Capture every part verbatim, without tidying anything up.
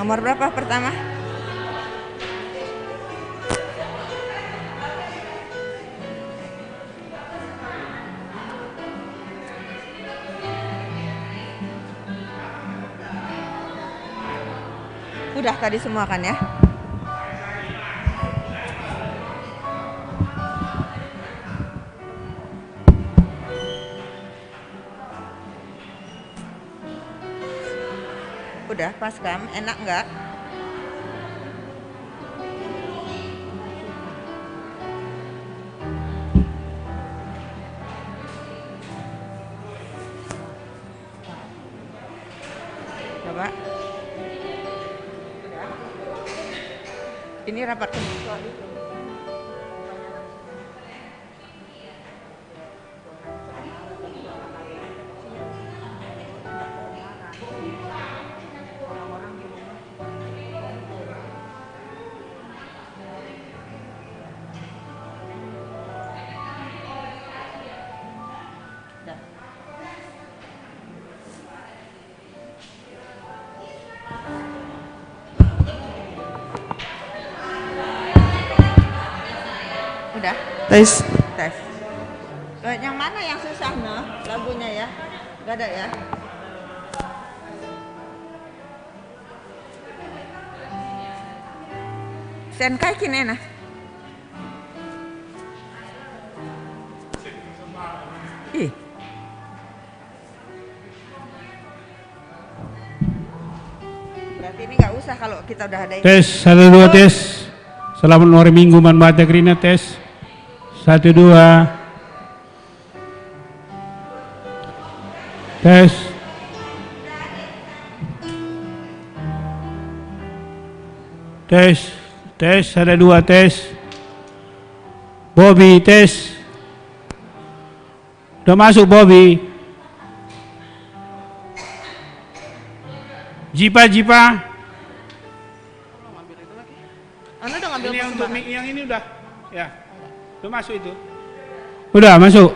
Nomor berapa pertama? Udah tadi semua kan ya? Udah pas kam, enak nggak? Coba. Ini rapat ketua itu. Udah? Tes. Tes. Eh, yang mana yang susah, no? Lagunya ya? Gak ada ya? Sen kai kin ena? Ih. Berarti ini nggak usah kalau kita udah ada ini. Tes, satu, dua, tes. Selamat wari Minggu man banta kerina, tes. Satu, dua. Tes. Tes, tes, satu, dua, tes. Bobi, tes. Udah masuk, Bobi? Jipa, Jipa. Anda udah ngambil ini yang untuk persembahan? Mi-, yang ini udah. Ya. Udah masuk itu. Udah masuk.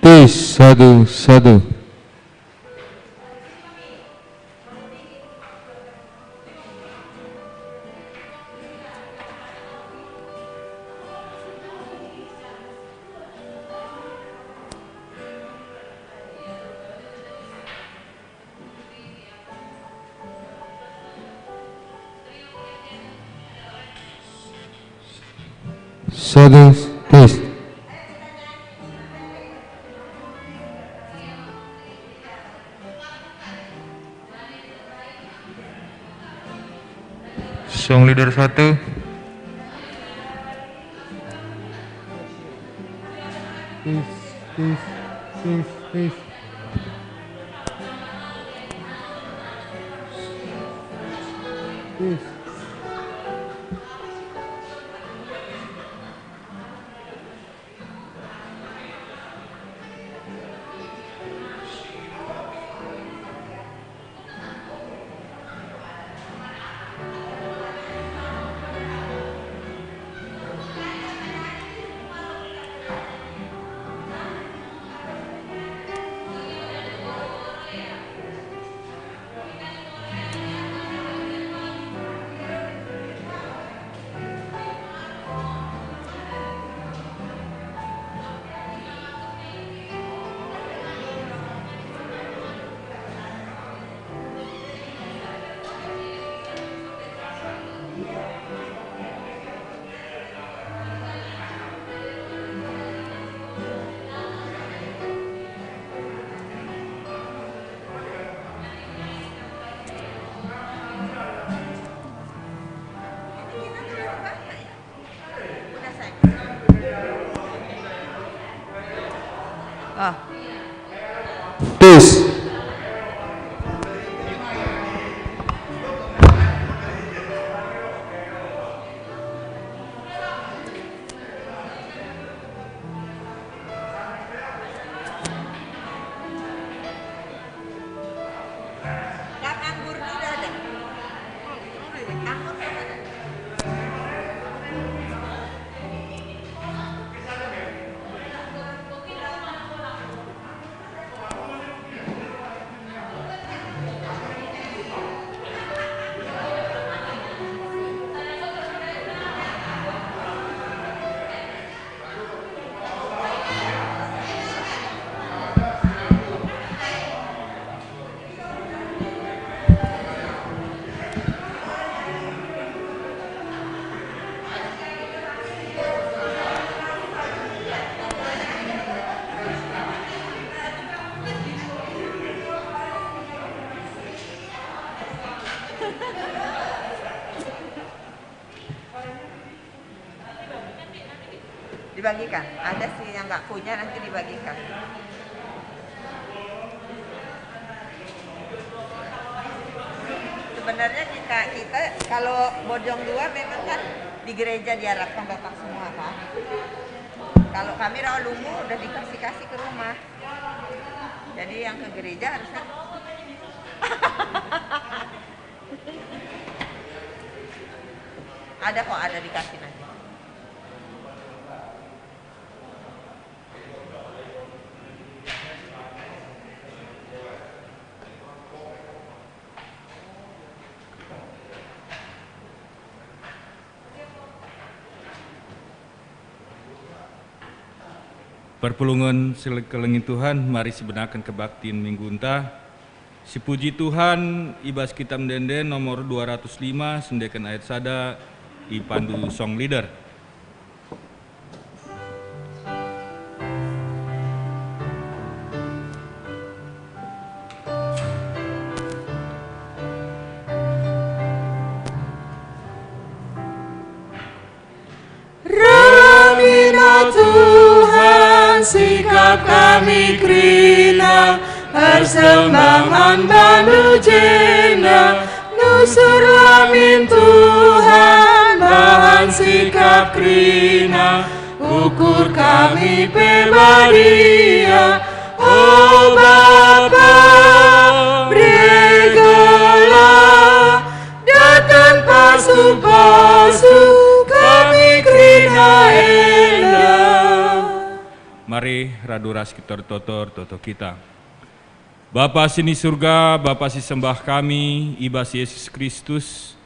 Tes, satu, satu. Satu, tes. Song leader satu. Tes, tes, tes, tes. Ah. Tis. Dibagikan. Ada sih yang nggak punya, nanti dibagikan. Sebenarnya kita, kita kalau Bojong dua memang kan di gereja diharapkan datang semua, kan. Kalau kami Rawa Lumbu udah dikasih-kasih ke rumah. Jadi yang ke gereja harusnya ada kok, ada dikasih nanti. Perpulungen si kelengi Tuhan, mari sibenaken kebaktin minggunta. Sipuji Tuhan, i bas Kitab Ende-enden nomor dua ratus lima, siendeken ayat sada, ipandu song leader. Ramina Tuhan, sikap kami kerina, ersembah man bandu jenda. Nusur ramin Tuhan, bahan sikap kerina, ukur kami pe badia. O Bapa, beregelah, datang pasu-pasu kami kerina enda. Mari radu ras kita ertoto, ertoto kita. Bapa si ni Surga, Bapa si sembah kami, i bas Yesus Kristus,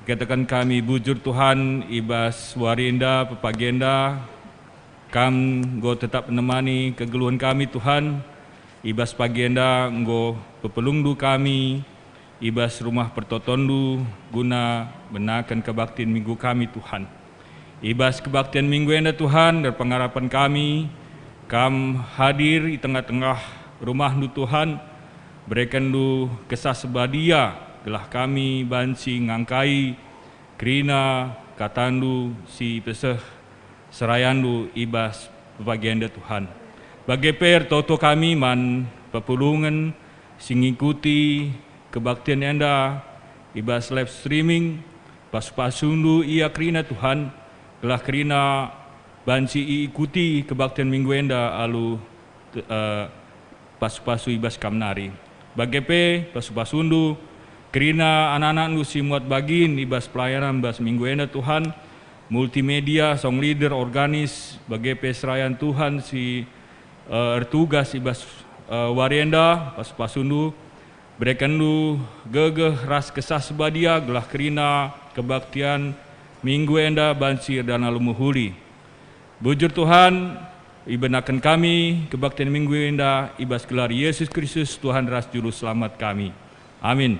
kataken kami bujur, Tuhan, i bas wari enda, pepagi enda, Kam enggo tetap nemani kegeluhen kami, Tuhan. I bas pagi enda enggo pepulungndu kami i bas rumah pertotonNdu guna benaken kebaktin Minggu kami, Tuhan. I bas kebaktin Minggu enda, Tuhan, erpengarapen kami, Kam hadir i tengah-tengah rumahNdu, Tuhan. BerekenNdu Kesah Si Badia, gelah kami banci ngangkai kerina kataNdu si peseh serayanNdu i bas pepagi enda, Tuhan. Bage pe ertoto kami man pepulungen si ngikuti kebaktin enda, i bas live streaming, pasu-pasundu ia kerina Tuhan, gelah kerina banci iikuti kebaktin minggu enda alu te-, eh, pasu-pasu i bas kam nari. Bage pe pasu-pasundu kerina anak-anakndu si muat bagin i bas pelayanan bas minggu enda Tuhan, multimedia, song leader, organis, bage pe serayan Tuhan si, eh, ertugas i bas, eh, wari enda, pasu-pasundu, berekenndu gegeh ras Kesah Si Badia gelah kerina kebaktin minggu enda banci erdana alu mehuli. Bujur Tuhan, ibenaken kami kebaktin minggu enda i bas gelar Yesus Kristus, Tuhan ras Juru Selamat kami. Amin.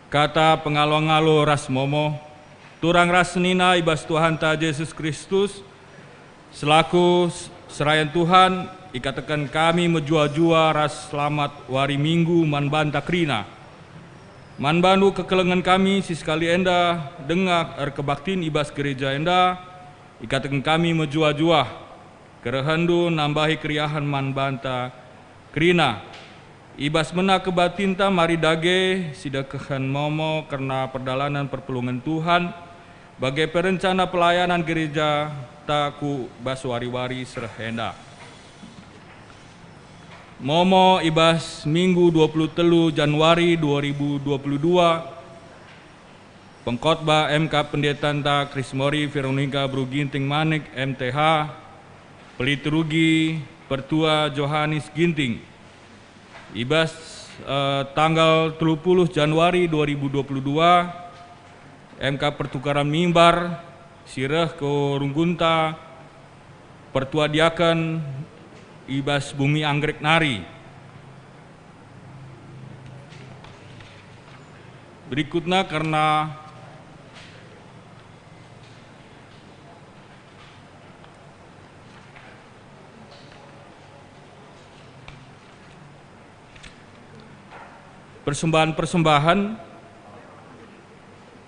Kata pengalo-ngalo ras momo, turang ras senina i bas Tuhanta Jesus Kristus, selaku s-, serayan Tuhan, ikataken kami mejuah-juah ras selamat wari Minggu man banta kerina. Man bandu kekelengen kami si sekali enda denga erkebaktin i bas gereja enda, ikataken kami mejuah-juah. Kerehenndu nambahi keriahen man banta kerina. I bas mena kebatinta mari dage sidekehen momo kerna perdalanen perpulungen Tuhan, bage pe rencana pelayanan gerejata ku bas wari-wari si reh enda. Momo i bas Minggu dua puluh telu Januari dua ribu dua puluh dua, Pengkhotbah M K Pendetanta Krismori Veronika Beru Ginting Manik, M T H, Peliturgi Pertua Johanes Ginting. I bas, eh, tanggal telu puluh Januari dua ribu dua puluh dua, M K Pertukaran Mimbar si reh ku runggunta Pertua Diaken i bas Bumi Anggrek nari. Berikutna kerna persembahan-persembahan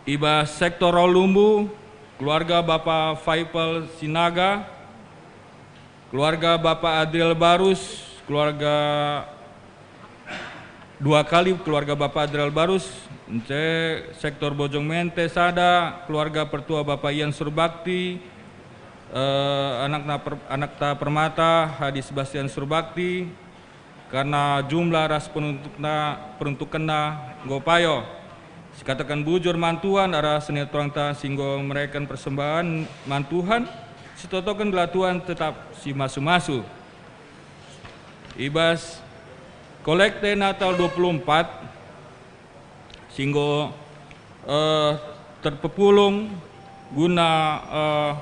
i bas sektor Rau Lumbu, keluarga Bapa Faipel Sinaga, keluarga Bapa Adriel Barus, keluarga dua kali keluarga Bapa Adriel Barus, ence sektor Bojong Mente sada, keluarga Pertua Bapa Ian Surbakti, eh, anakna per-, anakta Permata, Hadi Sebastian Surbakti, karna jumlah ras penuntukna, peruntukenna enggo payo. Sikataken bujur man Tuhan arah senina turangta si enggo mereken persembahan man Tuhan, sitotoken gelah Tuhan tetap si masu-masu. I bas kolekte Natal dua puluh empat si enggo, eh, terpepulung guna, eh,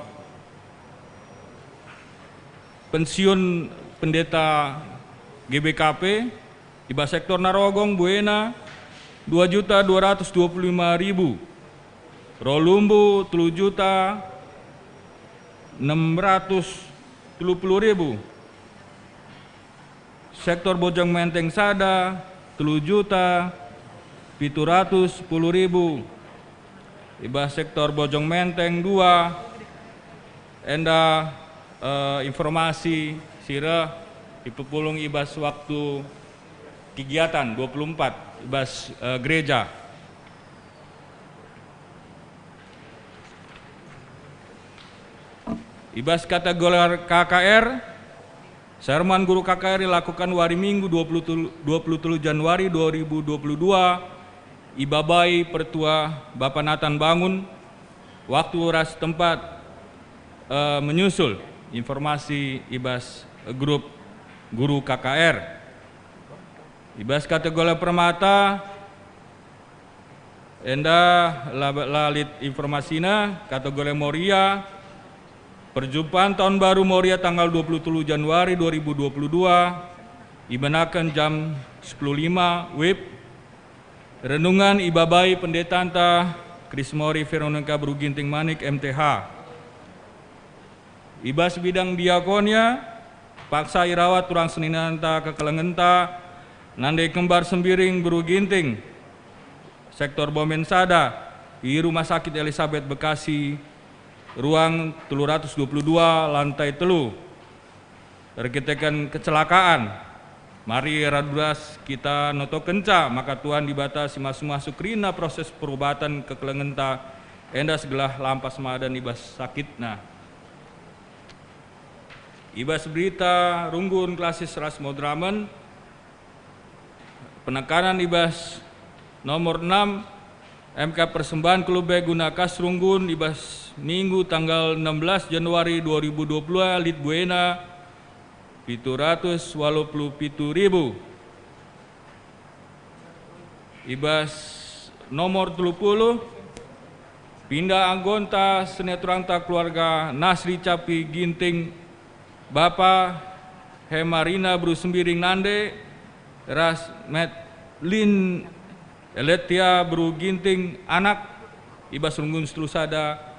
pensiun pendeta G B K P, i bas sektor Narogong buena dua juta dua ratus dua puluh lima ribu, Rau Lumbu telu juta enem ratus telu puluh ribu, sektor Bojong Menteng sada, telu juta pitu ratus sepuluh ribu. I bas sektor Bojong Menteng dua, enda, eh, informasi si reh ipepulung i bas waktu kegiatan dua puluh empat i bas, eh, gereja. I bas kategori K K R, sermon guru K K R dilakuken wari Minggu dua puluh telu, dua puluh telu Januari dua ribu dua puluh dua, ibabai Pertua Bapa Nathan Bangun, waktu ras tempat, eh, menyusul informasi i bas grup guru K K R. I bas kategori Permata, enda la, la lit informasina, kategori Moria, perjumpaan tahun baru Moria tanggal dua puluh telu Januari dua ribu dua puluh dua, ibenaken jam sepuluh lima W I B, renungan ibabai pendetanta Krismori Veronika Beru Ginting Manik, M T H. I bas bidang diakonia, paksa irawat turang seninanta kekelengenta, nande kembar Sembiring Beru Ginting, sektor Bomen sada, i Rumah Sakit Elisabeth Bekasi, ruang telu ratus dua puluh dua, lantai telu, erkiteken kecelakaan. Mari radu ras kita notokenca maka Tuhan Dibata si masu-masu kerina proses perubaten kekelengenta enda segelah lampas madan i bas sakitna. I bas berita runggun klasis ras moderamen, penekanan i bas nomor enam, M K persembahan ku lebe guna kas runggun i bas Minggu tanggal enam belas Januari dua ribu dua puluh lit buena pitu ratus walu puluh pitu ribu. I bas nomor telu puluh, pindah anggota seni aturanta keluarga Nasri Capi Ginting, Bapa Hemarina Beru Sembiring Nande, ras Medlin Eletia Beru Ginting anak, i bas runggun telu sada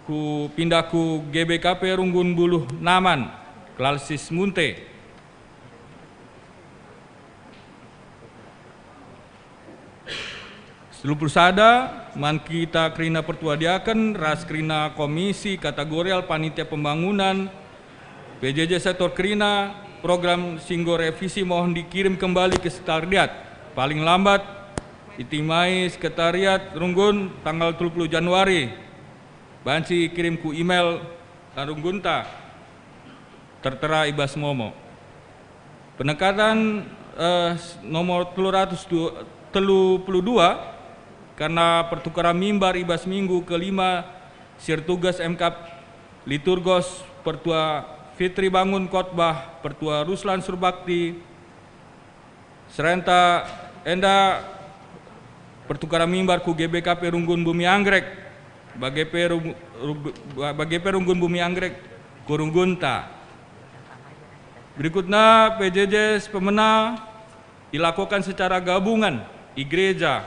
ku pindah ku G B K P Runggun Buluh Naman, Klasis Munte. Telu puluh sada, man kita kerina pertua diaken ras kerina komisi kategorial panitia pembangunan P J J sektor kerina program si enggo revisi mohon dikirim kembali ke sekretariat. Paling lambat itimai sekretariat runggun tanggal telu puluh Januari. Banci kirim ku email runggunta tertera i bas momo. Penekatan, eh, nomor telu ratus telu puluh dua, karena pertukaran mimbar i bas minggu kelima si ertugas M K liturgos Pertua Fitri Bangun Khotbah, Pertua Ruslan Surbakti, serenta enda pertukaran mimbar ku G B K P Runggun Bumi Anggrek, bage pe rung-, rung-, bage pe Runggun Bumi Anggrek ku runggunta. Berikutna, P J J si pemena ilakoken secara gabungan i gereja.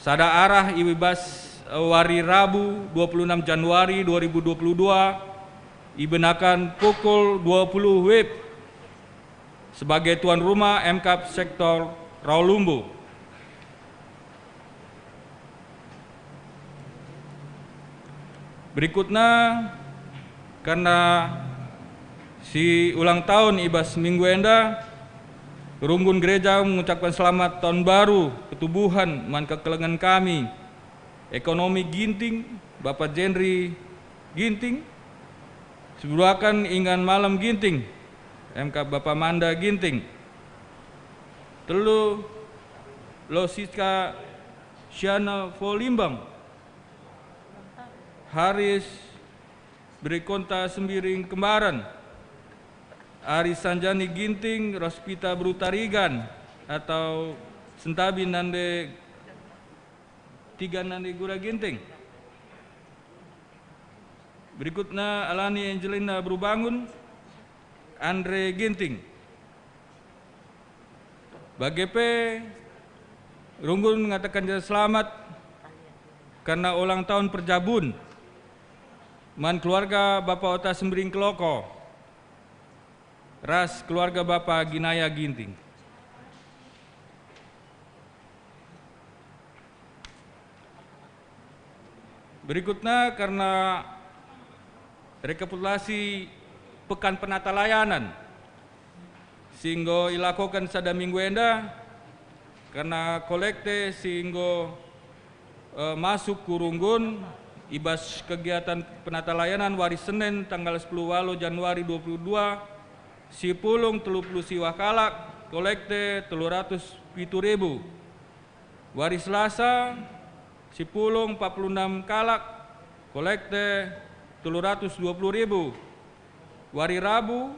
Sada arah i bas, eh, wari Rabu dua puluh enam Januari dua ribu dua puluh dua, ibenakan pukul dua puluh W I B sebagai tuan rumah M K sektor Raulumbu. Berikutna, karena si ulang tahun i bas minggu enda, runggun gereja mengucapkan selamat tahun baru ketubuhan man kekelengen kami, ekonomi Ginting, Bapa Jendri Ginting, Sebuakan Ingan Malem Ginting, M K Bapa Manda Ginting. Telu, Losiska Siana Folimbang, Haris Berikonta Sembiring Kembaran, Ari Sanjani Ginting, Rospita Beru Tarigan, atau Sentabi Nande Tiga Nande Gura Ginting. Berikutna, Alani Angelina Beru Bangun, Andre Ginting. Bage pe, runggun ngataken selamat karena ulang tahun perjabun man keluarga Bapa Ota Sembiring Keloko ras keluarga Bapa Ginaya Ginting. Berikutna, karena rekapitulasi Pekan Penata Layanan si enggo ilakoken sada minggu enda, karena kolekte si enggo, eh, masuk ku runggun i bas kegiatan penata layanan wari Senin tanggal sepuluh walu Januari dua puluh dua, si pulung telu puluh siwah kalak, kolekte telu ratus pitu ribu. Wari Selasa, si pulung empat puluh enam kalak, kolekte telu ratus dua puluh ribu. Wari Rabu,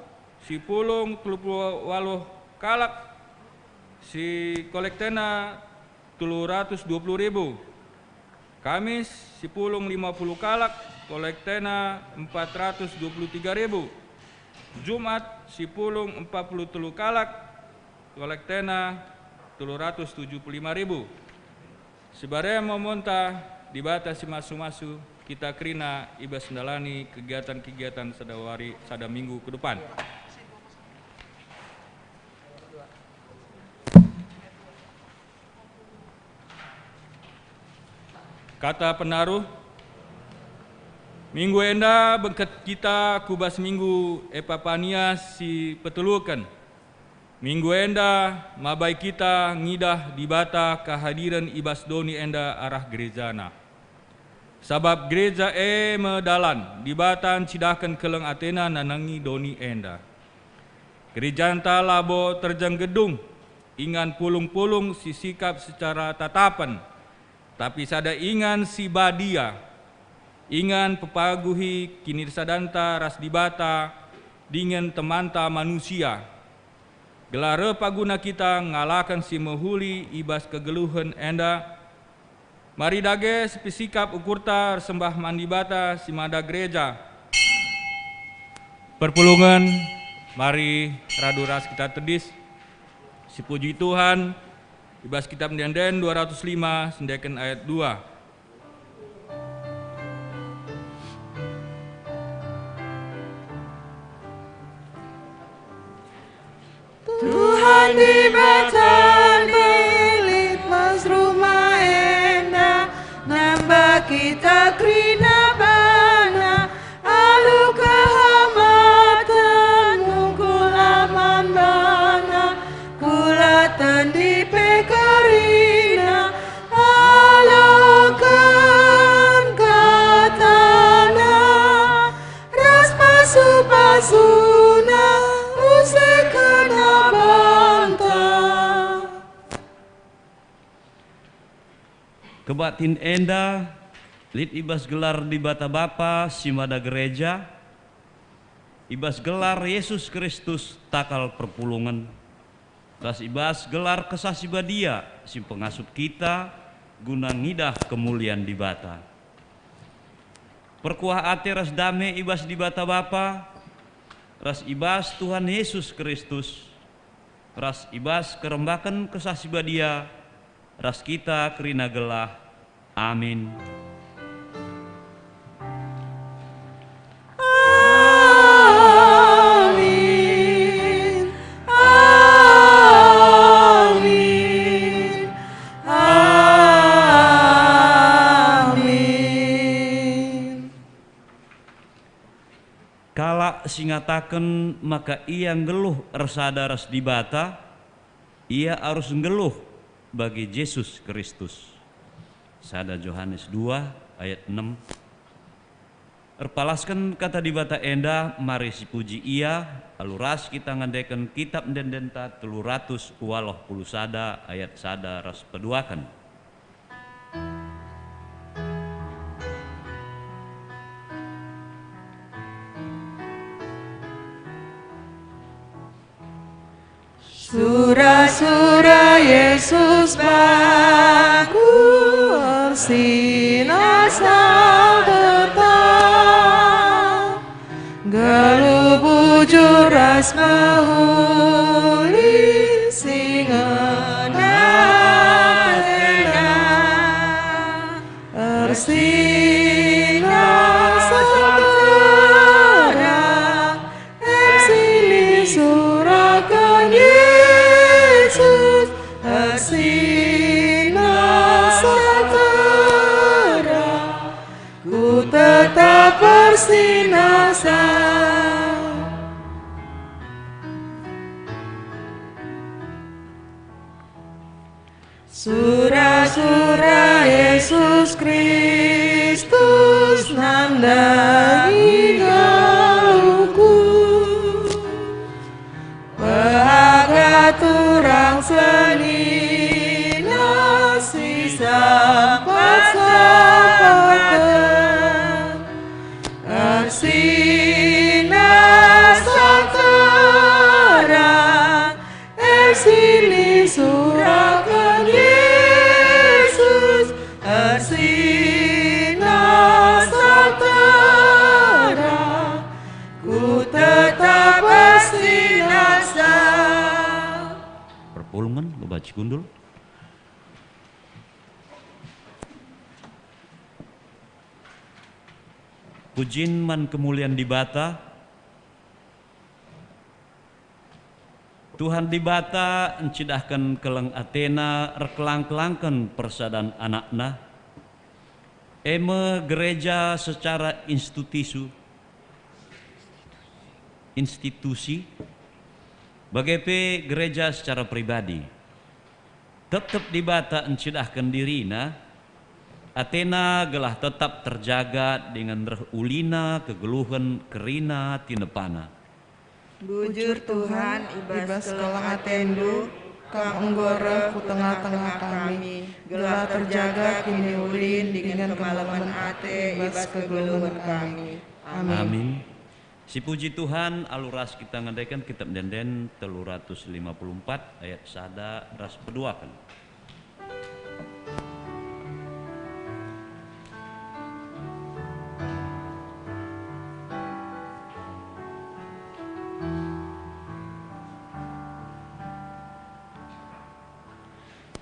si pulung telu puluh waluh kalak, si kolektena telu ratus dua puluh ribu. Kamis, si pulung lima puluh kalak, kolektena empat ratus dua puluh tiga ribu. Jumat, si pulung empat puluh telu kalak, kolektena telu ratus tujuh puluh lima ribu. Sibare momonta Dibata si masu-masu kita kerina i bas ndalani kegiatan-kegiatan sada wari, sada minggu ke depan. Kata penaruh, minggu enda bengket kita ku bas minggu Epipania si peteluken. Minggu enda mabai kita ngidah Dibata kehadiren i bas doni enda arah gerejana. Sabap gereja e me dalan Dibata ncidahken keleng atena nandangi doni enda. Gerejanta labo terjeng gedung, ingan pulung-pulung si sikap secara tatapen, tapi sada ingan si badia, ingan pepaguhi kinirsadanta ras Dibata dingen temanta manusia. Gelah reh paguna kita ngalaken si mehuli i bas kegeluhen enda, mari dage sipesikap ukurta ersembah man Dibata si mada gereja. Perpulungen, mari radu ras kita tedis. Sipuji Tuhan, i bas Kitab Ende-enden dua ratus lima, siendeken ayat dua. Tuhan Dibata lit bas rumah enda, nambah kita kerina baNa, alu kehamaten mungkul man baNa, kulaten dipe kerina, aloken kataNa, ras pasu-pasuNa, usehken banta. Kebaktin enda lit i bas gelar Dibata Bapa si mada gereja, i bas gelar Yesus Kristus takal perpulungen, ras i bas gelar Kesah Si Badia si pengasup kita guna ngidah kemulian Dibata. Perkuah ate ras dame i bas Dibata Bapa, ras i bas Tuhan Yesus Kristus, ras i bas kerembaken Kesah Si Badia, ras kita kerina gelah. Amin. Amin. Amin. Amin. Kalak si ngataken maka ia nggeluh ersada ras Dibata, ia arus nggeluh bagi Jesus Kristus. Sada Johanes dua ayat enem. Erpalasken Kata Dibata enda, mari sipuji Ia, alu ras kita ngendeken Kitab Ende-endenta telu ratus waluh puluh sada ayat sada ras peduaken. Sura-sura Jesus bangku ersinar terang, nggeluh bujur ras mehuli si ngena atena. Ersinar terang, ersinar suraken Jesus, ersinar terang, ku tetap ersinar. Sura-sura Jesus Kristus nandangi nggeluhku. Pehaga turang senina si sempat-sempaten, ersinar terang, ersinar suraken Jesus, ersinar terang, ku tetap ersinar. Perpulungen, ngebaci kundul. Pujin man kemulian Dibata. Tuhan Dibata ncidahken keleng ateNa erkelang-kelangken persadan AnakNa, e me gereja secara institusu, institusi, Bage pe gereja secara pribadi. Tep-tep Dibata encidahken diriNa, ateNa gelah tetap terjaga dingen reh ulina kegeluhen kerina tinepaNa. Bujur Tuhan, i bas keleng ateNdu, Kam enggo reh ku tengah-tengah kami, gelah terjaga kiniulin dingen kemalemen ate i bas kegeluhen kami. Amin. Amin. Sipuji Tuhan, alu ras kita ngendeken Kitab Ende-enden telu ratus lima puluh empat ayat sada ras peduaken.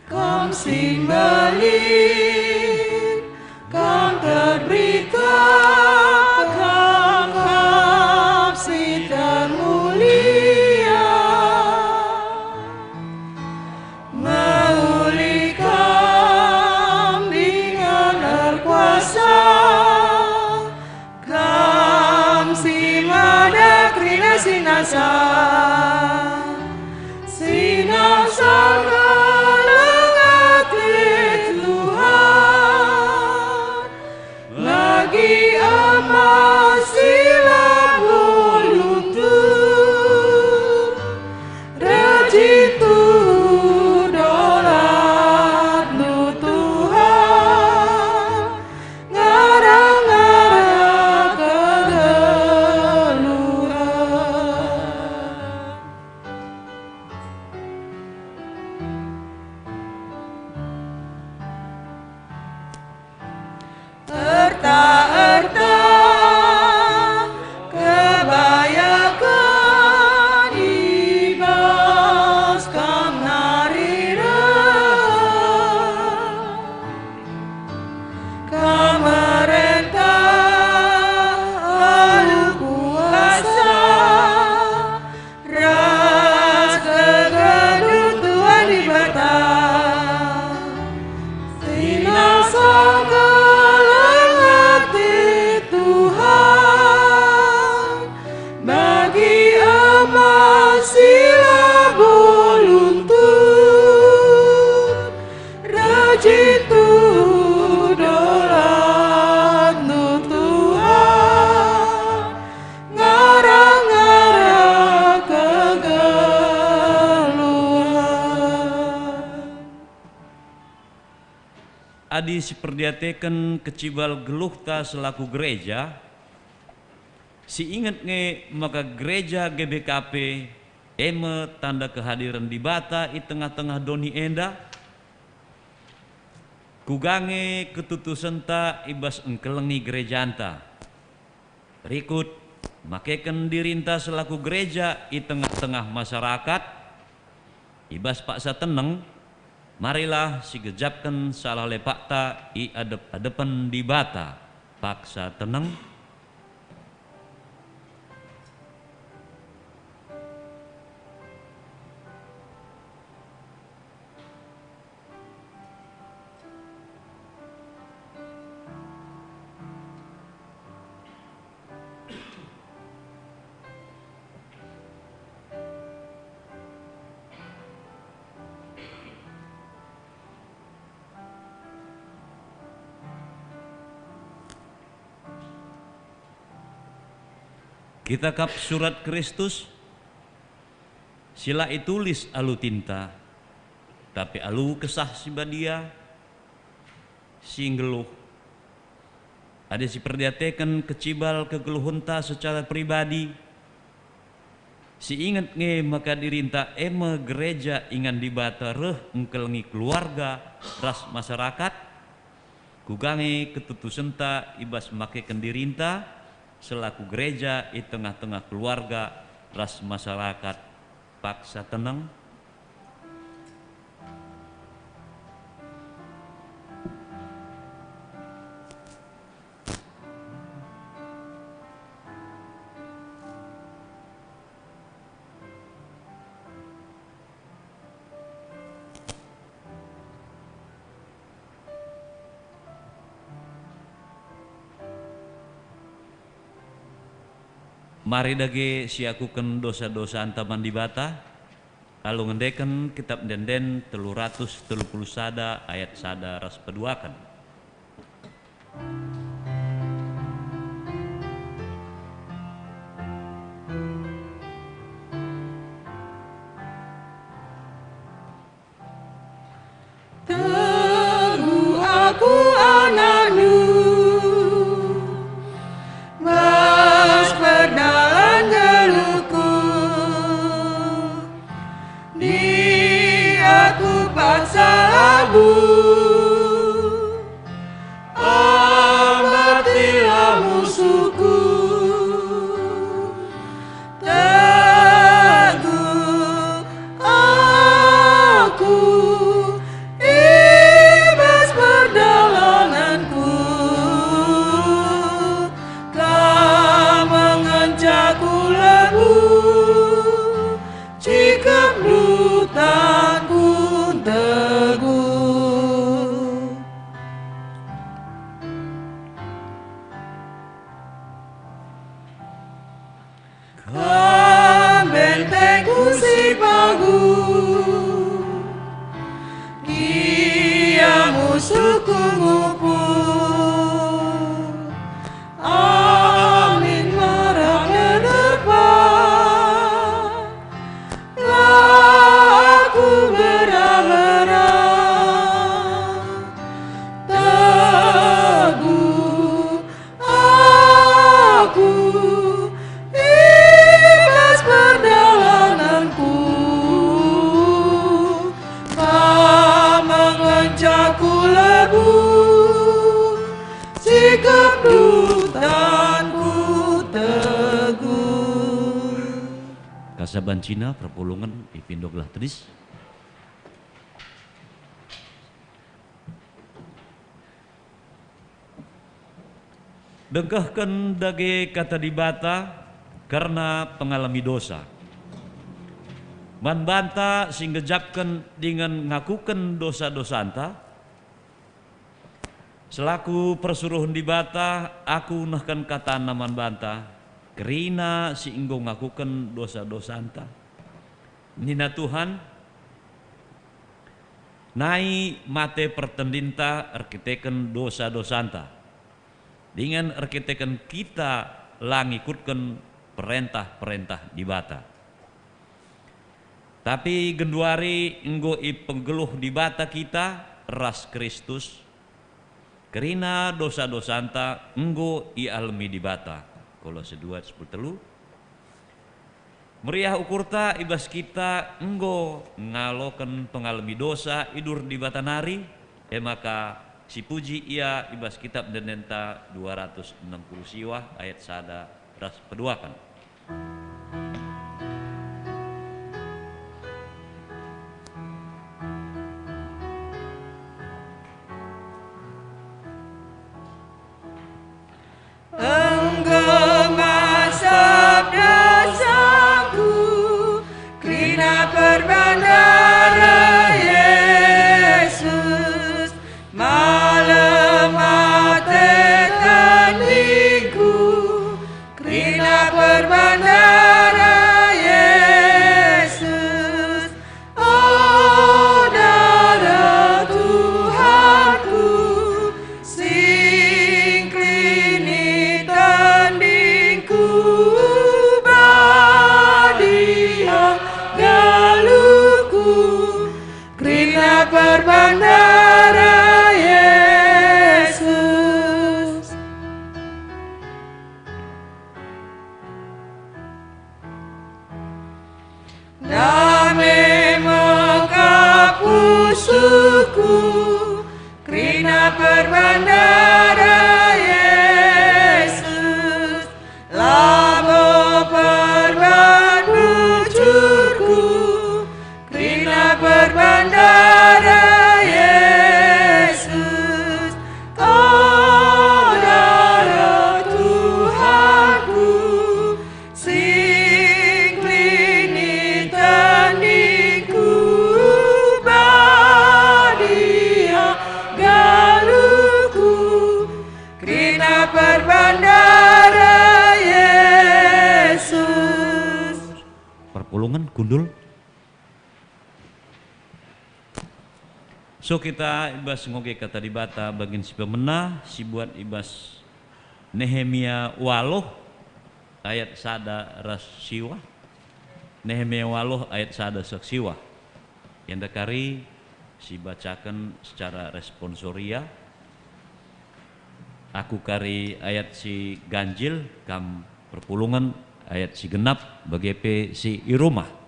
Kam si mbelin, Kam terberita, Kam kap si termulia. Mehuli Kam dingen erkuasa, Kam si mada kerina si nasa, si nasa keleng ate Tuhan, bagi emas si labo luntur, rejintu dolatNdu Tuhan, ngarang-ngarang kegeluhen. Erta-erta kebayaken i bas Kam nari reh. Kam merentah alu kuasa ras kegeluh Tuhan Dibata, si nasa keleng ate Tuhan, bagi emas si labo luntur, rejintu dolatNdu Tuhan, ngarang-ngarang kegeluhen. Adi siperdiateken kecibal geluhta selaku gereja, siinget nge maka gereja G B K P e me tanda kehadiren Dibata i tengah-tengah doni enda? Kuga nge ketutusenta i bas engkelengi gerejanta? Rikut, makeken dirinta selaku gereja i tengah-tengah masarakat, i bas paksa teneng, marilah sigejapken salah lepakta i adep-adepen Dibata paksa teneng. Kita kap surat Kristus, si la itulis alu tinta, tapi alu Kesah Si Badia, si nggeluh. Adi siperdiateken kecibal kegeluhenta secara pribadi, siinget nge maka dirinta e me gereja ingan Dibata reh engkelengi keluarga ras masarakat? Kuga nge ketutusenta i bas makeken dirinta selaku gereja i tengah-tengah keluarga ras masarakat paksa teneng? Mari dage siakuken dosa-dosanta man Dibata, Alu ngendeken Kitap Ende-enden telu ratus telu puluh sada ayat sada ras peduaken. Teguh aku anakndu, bas perdalan geluhku. Di aku paksa labuh, ambatilah musuhku. Teguh aku i bas perdalananku, Kam ngenca ku lebuh, sikapndu tanku teguh. Kam bentengku si paguh, gia musuhku ngupuh. Amin merah ke depan, la aku berang-berang. Teguh aku i bas perdalananku, Kam ngenca ku lebuh, sikapndu tanku teguh. Kasa bancina perpulungen ipindo gelah tedis. Dengkehken dage Kata Dibata kerna pengalemi dosa. Man banta si nggejapken dingen ngakuken dosa-dosanta, selaku persuruhen Dibata, aku nehken katana man banta, kerina si enggo ngakuken dosa-dosanta. Nina Tuhan, nai mate pertendinta erkiteken dosa-dosanta, dingen erkiteken kita la ngikutken perentah-perentah Dibata. Tapi genduari enggo ipegeluh Dibata kita ras Kristus, kerina dosa-dosanta enggo ialemi Dibata. Kolose dua sepuluh telu. Meriah ukurta i bas kita enggo ngaloken pengalemi dosa idur Dibata nari, e maka sipuji Ia i bas Kitap Ende-endenta dua ratus enem puluh siwah ayat sada ras peduaken. Enggo masap dosaku, kerina perban darah Yesus, malem mate tandingku, kerina perban darah Yesus. O darah Tuhanku, sing klini tandingku, badia geluhku, kerina perban darah Yesus. Dame mekap pusuhku, kerina perban darah Yesus, labo perban bujurku, kerina perban darah Yesus. O darah Tuhanku, sing klini tandingku, badia geluhku, kerina perban darah Yesus. Perpulungen kundul. So kita i bas ngoge Kata Dibata bagin si pemena, si buat i bas Nehemia waluh ayat sada ras siwah. Nehemia waluh ayat sada seh siwah. Enda kari sibacaken secara responsoria. Aku kari ayat si ganjil, kam perpulungen ayat si genap, bage pe si i rumah.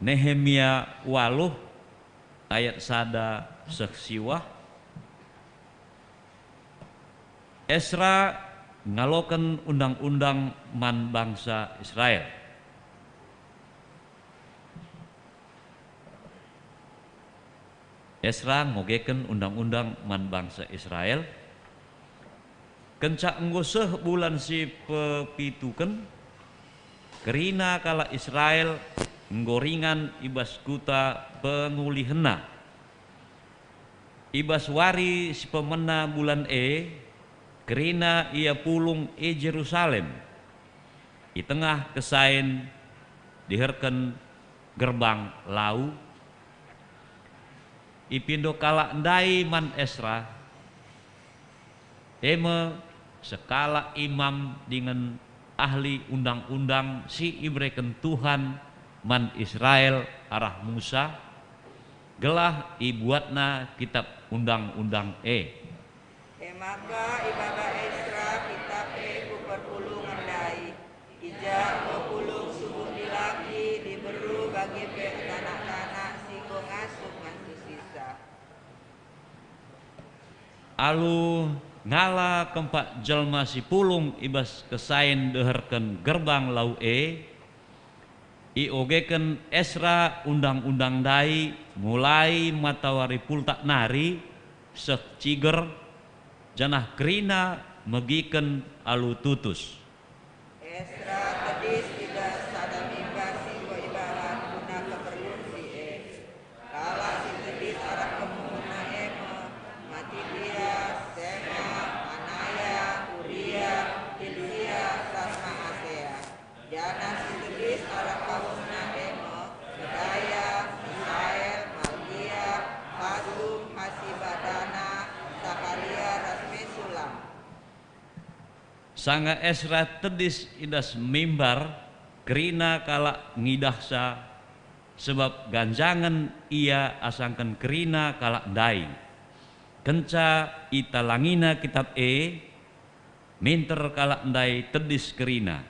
Nehemia waluh ayat sada seh siwah. Esra ngaloken undang-undang man bangsa Israel. Esra ngogeken undang-undang man bangsa Israel. Kenca enggo seh bulan si pepituken, kerina kalak Israel enggo ringan i bas kuta pengulihenna. I bas wari si pemena bulan e, kerina ia pulung i Jerusalem, i tengah kesain diherken gerbang lau. Ipindo kalak ndai man Esra, e me sekalak imam dingen ahli undang-undang si ibereken Tuhan man Israel arah Musa, gelah ibuatna kitap undang-undang e. E maka ibaba Esra kitap e ku perpulungen ndai, i ja enggo pulung subuk dilaki, diberu, bage pe erdanak-danak si enggo ngasup ngantusisa. Alu ngala kempak jelma si pulung i bas kesain deherken gerbang lau e, iogeken Esra undang-undang ndai mulai matawari pultak nari seh ciger, janah kerina megiken alu tutus. Esra tedis i bas sada mimbar si enggo ibangun guna keperlun si e. Kalak si tedis arah kemuna e me: Matitia, Sema, Anaya, Uria, Hilkia, ras Maasea. Janah si tedis arah kaumna e me: Pedaya, Misael, Malkia, Hasum, Hasibadana, Sakaria, ras Mesulam. Sanga Esra tedis i das mimbar, kerina kalak ngidahsa, sebab ganjangen ia asangken kerina kalak ndai. Kenca italangina kitap e, minter kalak ndai tedis kerina.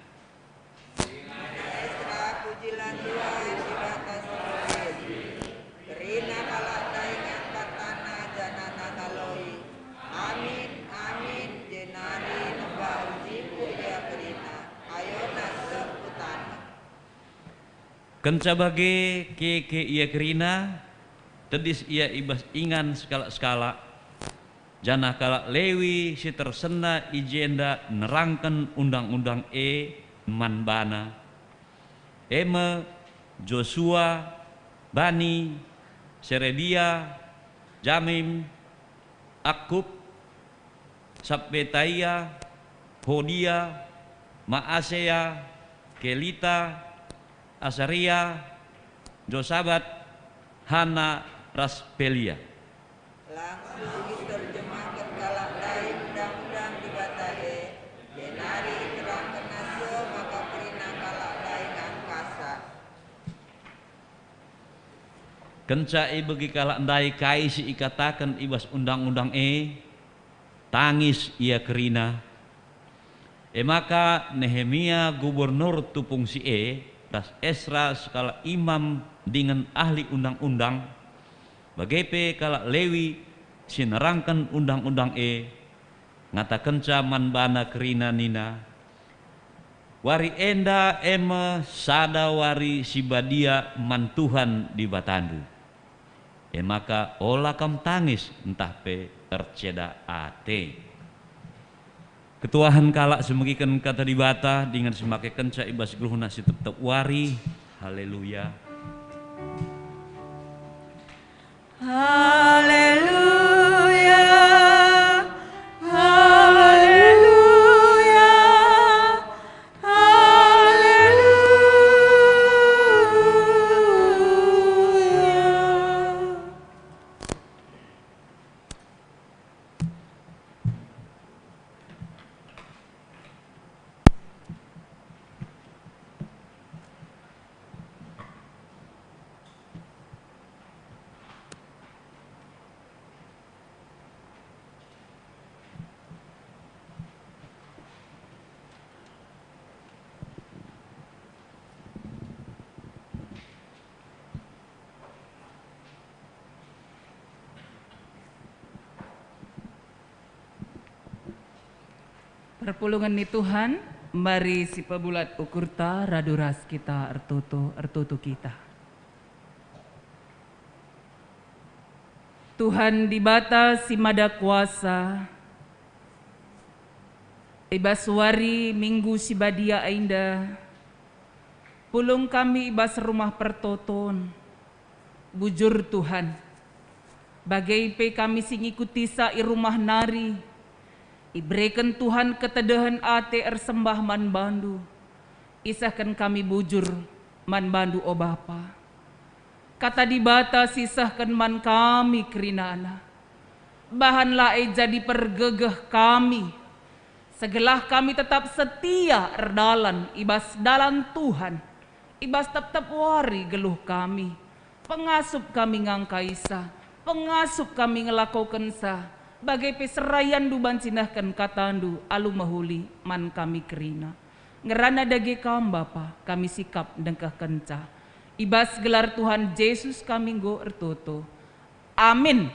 Esra, pujilah Tuhan, Dibata si Mehuli. Kerina kalak ndai ngangkat tanna janah ngaloi, "Amin, amin," jenari nembah uji ku ia kerina. Ayona seh ku taneh. Kenca bage keke ia kerina, tedis ia i bas ingan sekalak-sekalak, janah kalak Lewi si tersena i jenda nerangken undang-undang e man bana, e me: Josua, Bani, Serebia, Jamim, Akkup, Sabbetaia, Hodia, Maasea, Kelita, Asaria, Josabat, Hana, ras Pelia. Langsung iterjemahken kalak ndai undang-undang Dibata e, jenari iterangkenna seh maka kerina kalak ndai ngangkasa. Kenca ibegi kalak ndai kai si ikataken i bas undang-undang e, tangis ia kerina. E maka Nehemia gubernur tupung si e, ras Esra sekalak imam dingen ahli undang-undang, bage pe kalak Lewi si nerangken undang-undang e, ngatakenca man bana kerina nina, "Wari enda e me sada wari si badia man Tuhan Dibatandu. E maka ola kam tangis ntah pe erceda ate." Ketuahen kalak si megiken Kata Dibata dingen si makekenca i bas geluhna si tep-tep wari. Haleluya. Haleluya, haleluya, haleluya. Perpulungen ni Tuhan, mari sipebulat ukurta radu ras kita ertoto, ertoto kita. Tuhan Dibata si Mada Kuasa, i bas wari Minggu si badia enda, pulung kami i bas rumah pertoton. Bujur Tuhan, bage pe kami si ngikutisa i rumah nari, ibereken Tuhan ketedehen ate ersembah man bandu. Isehken kami bujur man bandu, o Bapa. Kata Dibata sisehken man kami kerinana. Bahanlah e jadi pergegeh kami, segelah kami tetap setia erdalan i bas dalan Tuhan, i bas tep-tep wari geluh kami. Pengasup kami ngangkaisa, pengasup kami ngelakokensa, bage pe seraianndu banci nehken katandu alu mehuli man kami kerina. Ngerana dage Kam, Bapa, kami sikap ndengkehkenca. I bas gelar Tuhan Jesus kami enggo ertoto. Amin.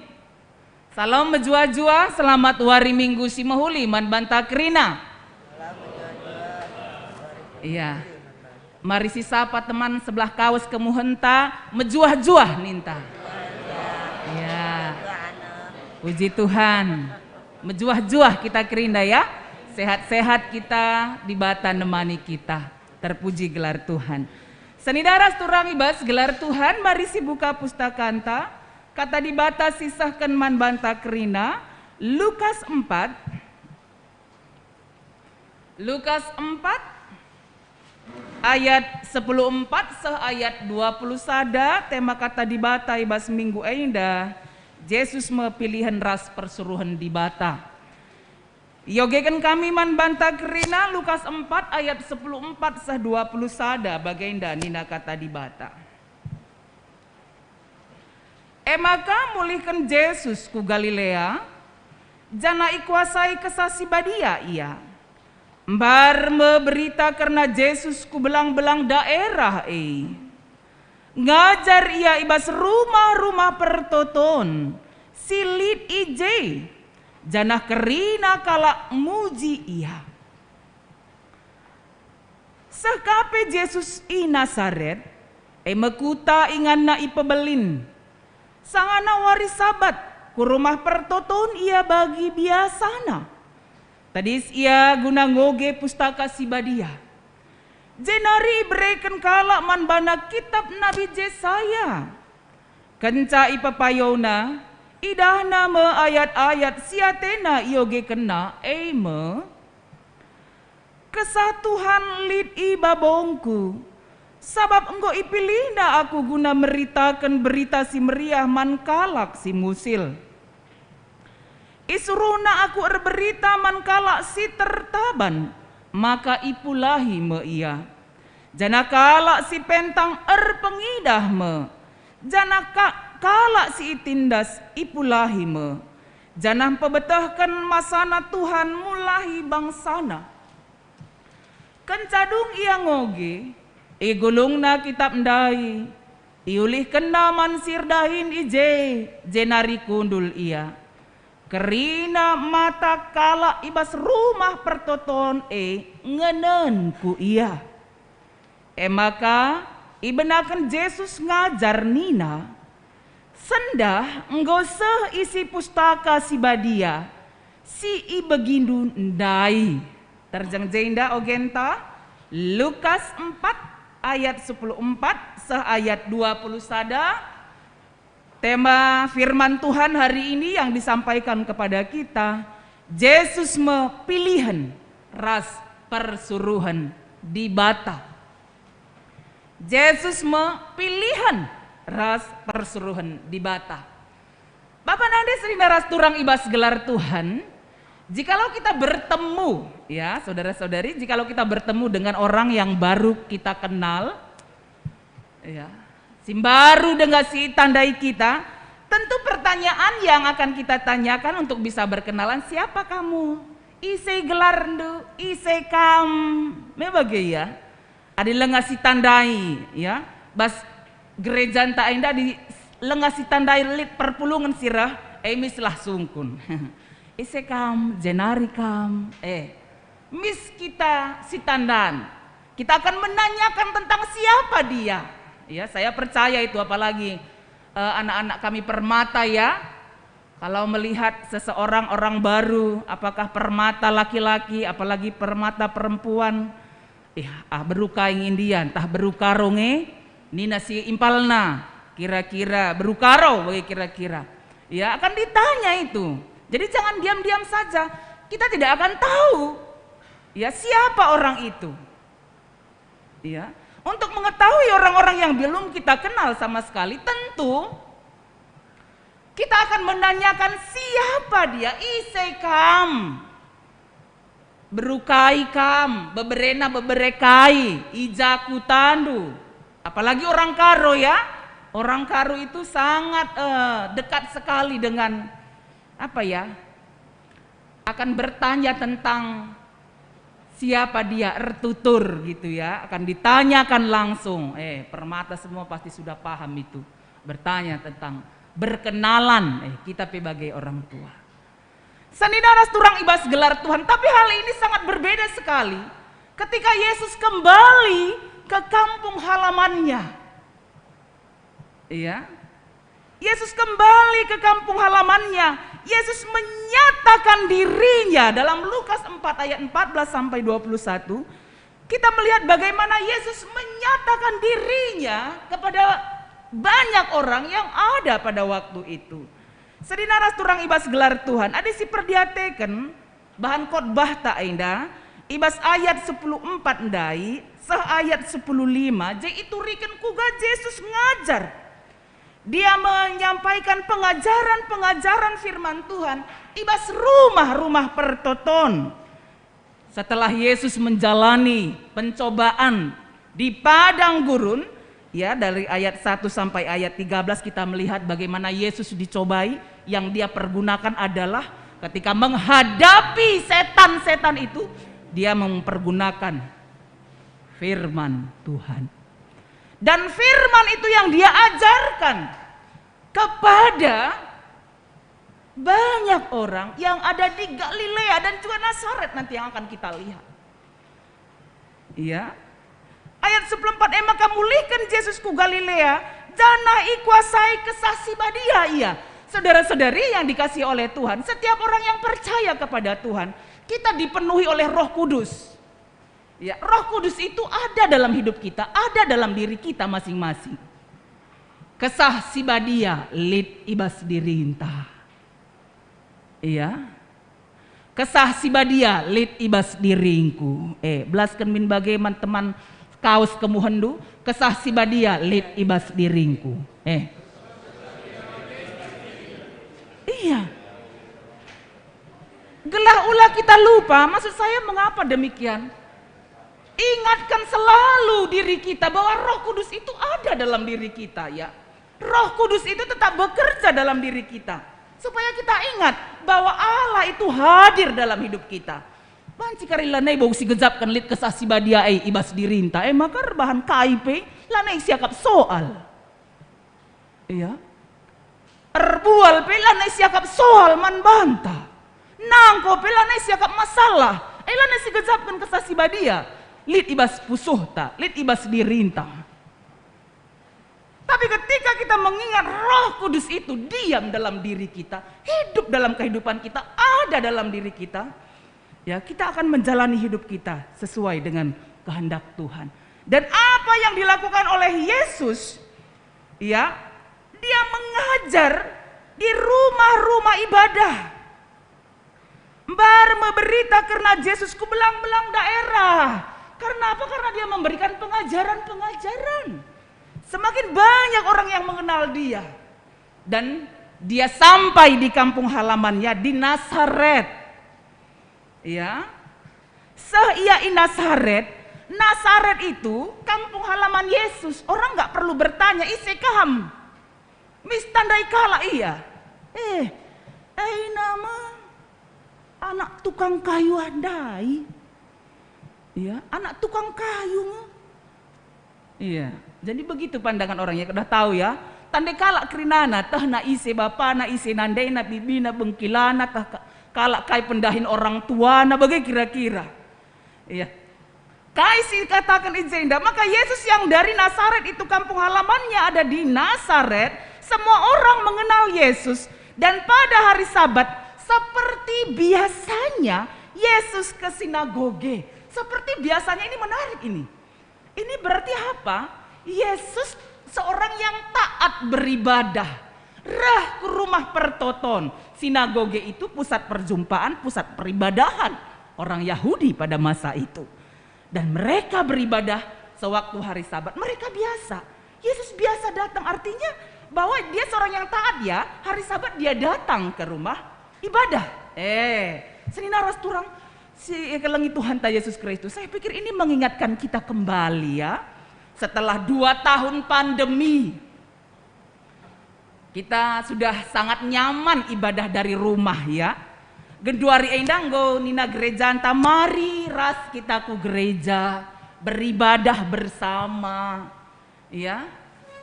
Salam mejuah-juah, selamat wari Minggu si mehuli man banta kerina. Iya. Mari sisapa teman sebelah kawes kemuhenta, mejuah-juah ninta. Iya. Puji Tuhan. Mejuah-juah kita kerina ya. Sehat-sehat kita, Dibata nemani kita. Terpuji gelar Tuhan. Senina ras turang i bas gelar Tuhan, mari sibuka pustakanta. Kata Dibata sisehken man banta kerina, Lukas empat. Lukas empat ayat sepuluh empat seh ayat dua puluh sada, tema Kata Dibata i bas minggu enda, Jesus me pilihen ras persuruhen Dibata. Iogeken kami man banta kerina Lukas empat ayat sepuluh empat seh dua puluh sada, bagenda nina Kata Dibata. E maka mulihken Jesus ku Galilea, janah ikuasai Kesah Si Badia Ia. Mbar me berita kerna Jesus ku belang-belang daerah e. Ngajar Ia i bas rumah-rumah pertoton si lit i je, janah kerina kalak muji Ia. Seh ka pe Jesus i Nasaret, e me kuta inganna ipebelin. Sangana wari Sabat, ku rumah pertoton Ia bagi biasana. Tedis Ia guna ngoge Pustaka Si Badia. Jenari ibereken kalak man baNa kitap Nabi Jesaya. Kenca ipepayona, idahna me ayat-ayat si atena iogekenna, e me, "Kesah Tuhan lit i babongku, sabap enggo ipilihNa aku guna meritaken Berita Si Meriah man kalak si musil. IsuruhNa aku erberita man kalak si tertaban, maka ipulahi me ia. Janah kalak si pentang erpengidah me, janah ka-, kalak si itindas ipulahi me, janah mpebetehken masana Tuhan mulahi bangsaNa." Kenca dung ia ngoge, igulungna kitap ndai, iulihkenna man si erdahin i je, jenari kundul ia. Kerina mata kalak i bas rumah pertoton e ngenen ku ia. E maka ibenaken Jesus ngajar nina, "Sendah enggo seh isi Pustaka Si Badia si ibegindu ndai." Terjeng jenda ogenta, Lukas empat ayat sepuluh empat seh ayat dua puluh sada. Tema firman Tuhan hari ini yang disampaikan kepada kita, Jesus me pilihen ras persuruhen Dibata. Jesus me pilihen ras persuruhen Dibata. Bapa nande senina ras turang i bas gelar Tuhan, jikalau kita bertemu, ya, saudara-saudari, jikalau kita bertemu dengan orang yang baru kita kenal, ya, si mbaru denga si itandai kita, tentu pertanyaan yang akan kita tanyakan untuk bisa berkenalan, "Siapa kamu? Ise gelarndu? Ise kam?" Me bage, ya. Adi langa si tandai, ya, bas gerejanta enda adi langa si tandai lit perpulungen si reh, e mislah sungkun. "Ise kam, jenari kam?" Eh, Mis kita si tandan. Kita akan menanyakan tentang siapa dia. Ya, saya percaya itu, apalagi, eh, anak-anak kami Permata, ya. Kalau melihat seseorang orang baru, apakah Permata laki-laki, apalagi Permata perempuan, eh, ah, beru kai nge ndia, ntah beru Karo nge, nina si impalna, kira-kira beru Karo bage kira-kira. Ya, akan ditanya itu. Jadi jangan diam-diam saja. Kita tidak akan tahu, ya, siapa orang itu. Ya. Untuk mengetahui orang-orang yang belum kita kenal sama sekali, tentu kita akan menanyakan, "Siapa dia? Ise kam? Beru kai kam? Beberena bebere kai? I ja kutandu?" Apalagi orang Karo, ya. Orang Karo itu sangat, eh, dekat sekali dengan, apa ya, akan bertanya tentang siapa dia, ertutur gitu ya, akan ditanyakan langsung. Eh, Permata semua pasti sudah paham itu. Bertanya tentang berkenalan, eh, kita pe bage orang tua. Senina ras turang i bas gelar Tuhan, tapi hal ini sangat berbeda sekali ketika Yesus kembali ke kampung halamannya. Iya. Yesus kembali ke kampung halamannya. Yesus menyatakan dirinya dalam Lukas empat ayat empat belas sampai dua puluh satu. Kita melihat bagaimana Yesus menyatakan dirinya kepada banyak orang yang ada pada waktu itu. Senina ras turang i bas gelar Tuhan, adi siperdiateken bahan khotbahta enda, i bas ayat sepuluh empat ndai seh ayat sepuluh lima, je ituriken kuga Jesus ngajar. Dia menyampaikan pengajaren-pengajaren firman Tuhan i bas rumah-rumah pertoton. Setelah Yesus menjalani pencobaan di padang gurun, ya, dari ayat satu sampai ayat tiga belas kita melihat bagaimana Yesus dicobai, yang dia pergunakan adalah ketika menghadapi setan-setan itu, dia mempergunakan firman Tuhan. Dan firman itu yang dia ajarkan kepada banyak orang yang ada di Galilea dan juga Nazaret nanti yang akan kita lihat. Iya. Ayat sepuluh empat, "E maka mulihken Jesus ku Galilea, janah ikuasai Kesah Si Badia ia." Saudara-saudari yang dikasihi oleh Tuhan, setiap orang yang percaya kepada Tuhan, kita dipenuhi oleh Roh Kudus. Ya, Roh Kudus itu ada dalam hidup kita, ada dalam diri kita masing-masing. Kesah Si Badia lit i bas dirinta. Iya. Kesah Si Badia lit i bas diringku. Eh, belasken min bage man teman kaus kemuhenndu, Kesah Si Badia lit i bas diringku. Eh. Iya. Gelah ula kita lupa, maksud saya mengapa demikian? Ingatkan selalu diri kita bahwa Roh Kudus itu ada dalam diri kita, ya. Roh Kudus itu tetap bekerja dalam diri kita, supaya kita ingat bahwa Allah itu hadir dalam hidup kita. Banci kari lanai bau sigejapken lit Kesah Si Badia e i bas dirinta, e maka erbahan kai pe lanai siakap soal. Iya. Erbual pe lanai siakap soal man banta. Nangko pe lanai siakap masalah. E lanai sigejapken Kesah Si Badia. Lit i bas pusuhta, lit i bas dirinta. Tapi ketika kita mengingat Roh Kudus itu diam dalam diri kita, hidup dalam kehidupan kita, ada dalam diri kita, ya, kita akan menjalani hidup kita sesuai dengan kehendak Tuhan. Dan apa yang dilakukan oleh Yesus, ya, dia mengajar di rumah-rumah ibadah. Mbar me berita kerna Jesus ku belang-belang daerah. Karena apa? Karena dia memberikan pengajaren-pengajaren. Semakin banyak orang yang mengenal dia. Dan dia sampai di kampung halamannya di Nasaret. Ya. Seh ia i Nasaret, Nasaret itu kampung halaman Yesus. Orang nggak perlu bertanya, "Ise kam?" Mis tandai kalak ia. "Eh, aina me anak tukang kayu ndai." Iya, anak tukang kayu nge. Iya, jadi begitu pandangan orang ya, udah tahu ya. Tandai kalak kerinana, teh na ise bapana, ise nandena, bibina, bengkilana, teh ka-, kalak kai pendahin orang tuana, bage kira-kira. Iya. Kai si ikataken i jenda? Maka Yesus yang dari Nasaret itu, kampung halamannya ada di Nasaret, semua orang mengenal Yesus. Dan pada hari Sabat, seperti biasanya, Yesus ke sinagoge. Seperti biasanya, ini menarik ini. Ini berarti apa? Yesus seorang yang taat beribadah. Reh ku rumah pertoton. Sinagoge itu pusat perjumpaan, pusat peribadahan orang Yahudi pada masa itu. Dan mereka beribadah sewaktu hari Sabat. Mereka biasa. Yesus biasa datang, artinya bahwa dia seorang yang taat, ya. Hari Sabat dia datang ke rumah ibadah. Eh, senina ras turang si ikelengi Tuhanta Yesus Kristus. Saya pikir ini mengingatkan kita kembali, ya. Setelah dua tahun pandemi, kita sudah sangat nyaman ibadah dari rumah, ya. Genduari enda enggo nina gerejanta, "Mari ras kita ku gereja, beribadah bersama." Ya.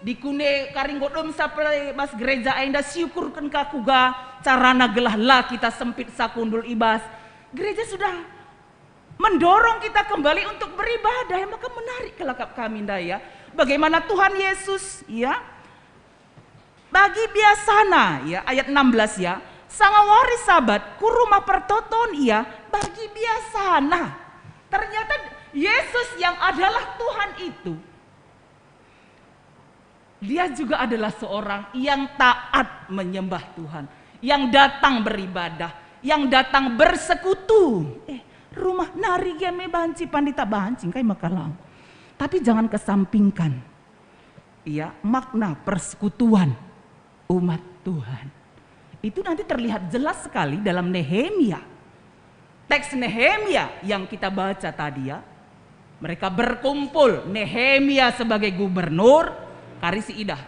Dikune kari enggo dem sapai bas gereja enda, siukurken ka kuga carana gelah la kita sempit sakundul i bas. Gereja sudah mendorong kita kembali untuk beribadah, ya, maka menarik kelakap kami ndai, ya. Bagaimana Tuhan Yesus, ya, bagi biasana, ya, ayat enam belas, ya, sanga wari Sabat ku rumah pertoton ia bagi biasana. Ternyata Yesus yang adalah Tuhan itu, dia juga adalah seorang yang taat menyembah Tuhan, yang datang beribadah, yang datang bersekutu. Eh, rumah nari gia me banci pandita banci, engkai maka lang. Tapi jangan kesampingkan, ya, makna persekutuan umat Tuhan. Itu nanti terlihat jelas sekali dalam Nehemia. Teks Nehemia yang kita baca tadi, ya, mereka berkumpul, Nehemia sebagai gubernur, kari si idah,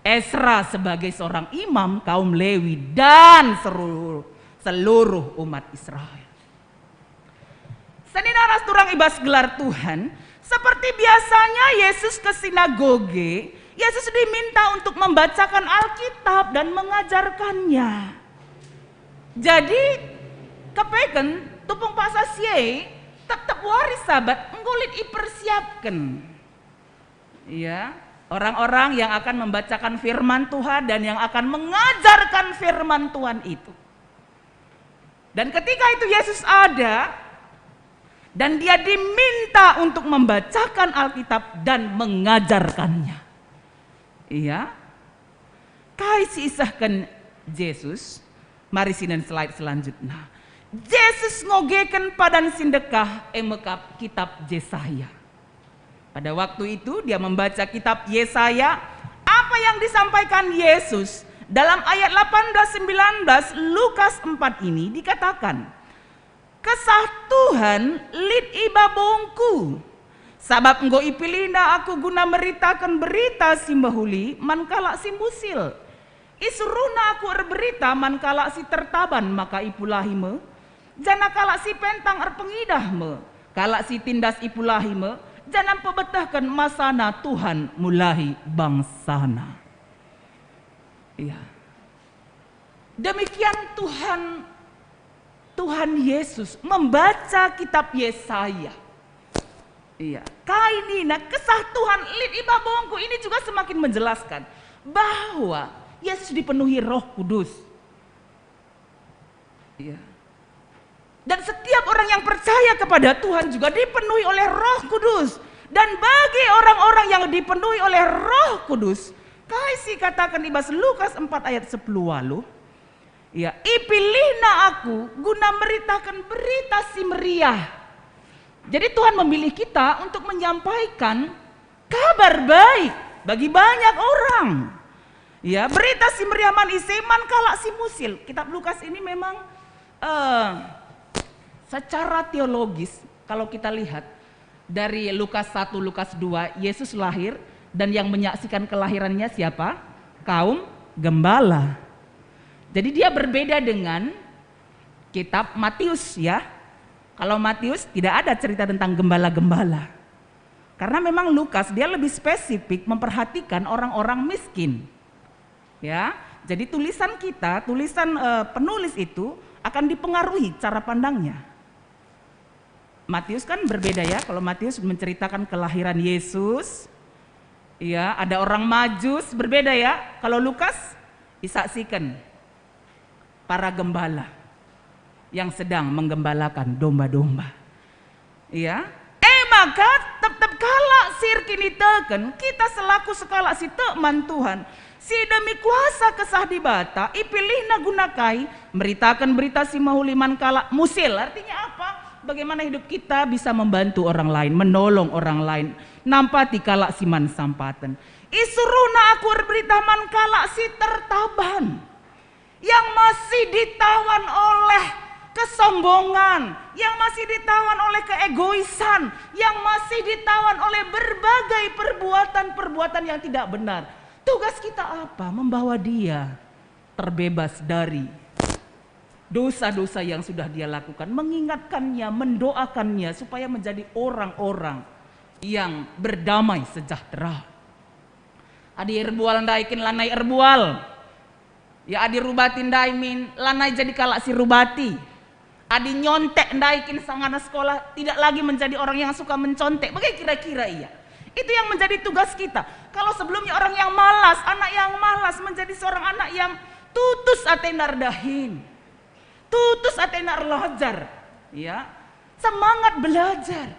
Esra sebagai seorang imam, kaum Lewi, dan seluruh, seluruh umat Israel. Senina ras turang i bas gelar Tuhan, seperti biasanya Yesus ke sinagoge, Yesus diminta untuk membacakan Alkitab dan mengajarkannya. Jadi, kepeken tupung paksa si e, tep-tep wari Sabat enggo lit ipersiapken. Ya, orang-orang yang akan membacakan firman Tuhan dan yang akan mengajarkan firman Tuhan itu. Dan ketika itu Yesus ada, dan dia diminta untuk membacakan Alkitab dan mengajarkannya. Iya. Kai si isehken Jesus? Mari sinen slide selanjutnya. Jesus ngogeken padan si ndekah, e me kap kitab Jesaya. Pada waktu itu dia membaca kitab Yesaya. Apa yang disampaikan Yesus dalam ayat delapan belas, sembilan belas Lukas empat ini dikatakan, "Kesah Tuhan lit i babongku, sabap enggo ipilihNa aku guna meritaken Berita Si Mehuli man kalak si musil. IsuruhNa aku erberita man kalak si tertaban, maka ipulahi me, janah kalak si pentang erpengidah me, kalak si tindas ipulahi me, janah mpebetehken masana Tuhan mulahi bangsaNa." Iya. Demikian Tuhan, Tuhan Yesus membaca kitab Yesaya. Iya. Kai nina, "Kesah Tuhan lit i babongku." Ini juga semakin menjelaskan bahwa Yesus dipenuhi Roh Kudus. Iya. Dan setiap orang yang percaya kepada Tuhan juga dipenuhi oleh Roh Kudus. Dan bagi orang-orang yang dipenuhi oleh Roh Kudus, kai si kataken i bas Lukas empat ayat sepuluh waluh, ya, "IpilihNa aku guna meritaken Berita Si Meriah." Jadi Tuhan memilih kita untuk menyampaikan Kabar Baik bagi banyak orang. Ya, Berita Si Meriah man ise? Man kalak si musil. Kitab Lukas ini memang, eh, secara teologis, kalau kita lihat dari Lukas satu, Lukas dua, Yesus lahir dan yang menyaksikan kelahirannya siapa? Kaum gembala. Jadi dia berbeda dengan kitab Matius, ya. Kalau Matius tidak ada cerita tentang gembala-gembala. Karena memang Lukas dia lebih spesifik memperhatikan orang-orang miskin. Ya, jadi tulisan kita, tulisan, eh, penulis itu akan dipengaruhi cara pandangnya. Matius kan berbeda ya, kalau Matius menceritakan kelahiran Yesus, ya, ada orang Majus, berbeda ya. Kalau Lukas disaksikan para gembala yang sedang menggembalakan domba-domba. Ya. E maka tep-tep kalak si erkiniteken, kita selaku sekalak si tek man Tuhan, si demi kuasa Kesah Dibata ipilihNa guna kai? Meritaken Berita Si Mehuli man kalak musil. Artinya apa? Bagaimana hidup kita bisa membantu orang lain, menolong orang lain, nampati kalak si man sampaten. IsuruhNa aku erberita man kalak si tertaban, yang masih ditawan oleh kesombongan, yang masih ditawan oleh keegoisan, yang masih ditawan oleh berbagai perbuatan-perbuatan yang tidak benar. Tugas kita apa? Membawa dia terbebas dari dosa-dosa yang sudah dia lakukan, mengingatkannya, mendoakannya supaya menjadi orang-orang yang berdamai sejahtera. Adi erbual ndai kin lanai erbual. Ya, adi rubati ndai min lanai jadi kalak si rubati. Adi nyontek ndai kin sangana sekolah tidak lagi menjadi orang yang suka mencontek. Bage kira-kira ia. Itu yang menjadi tugas kita. Kalau sebelumnya orang yang malas, anak yang malas menjadi seorang anak yang tutus atena erdahin. Tutus atena erlajar. Ya. Semangat belajar.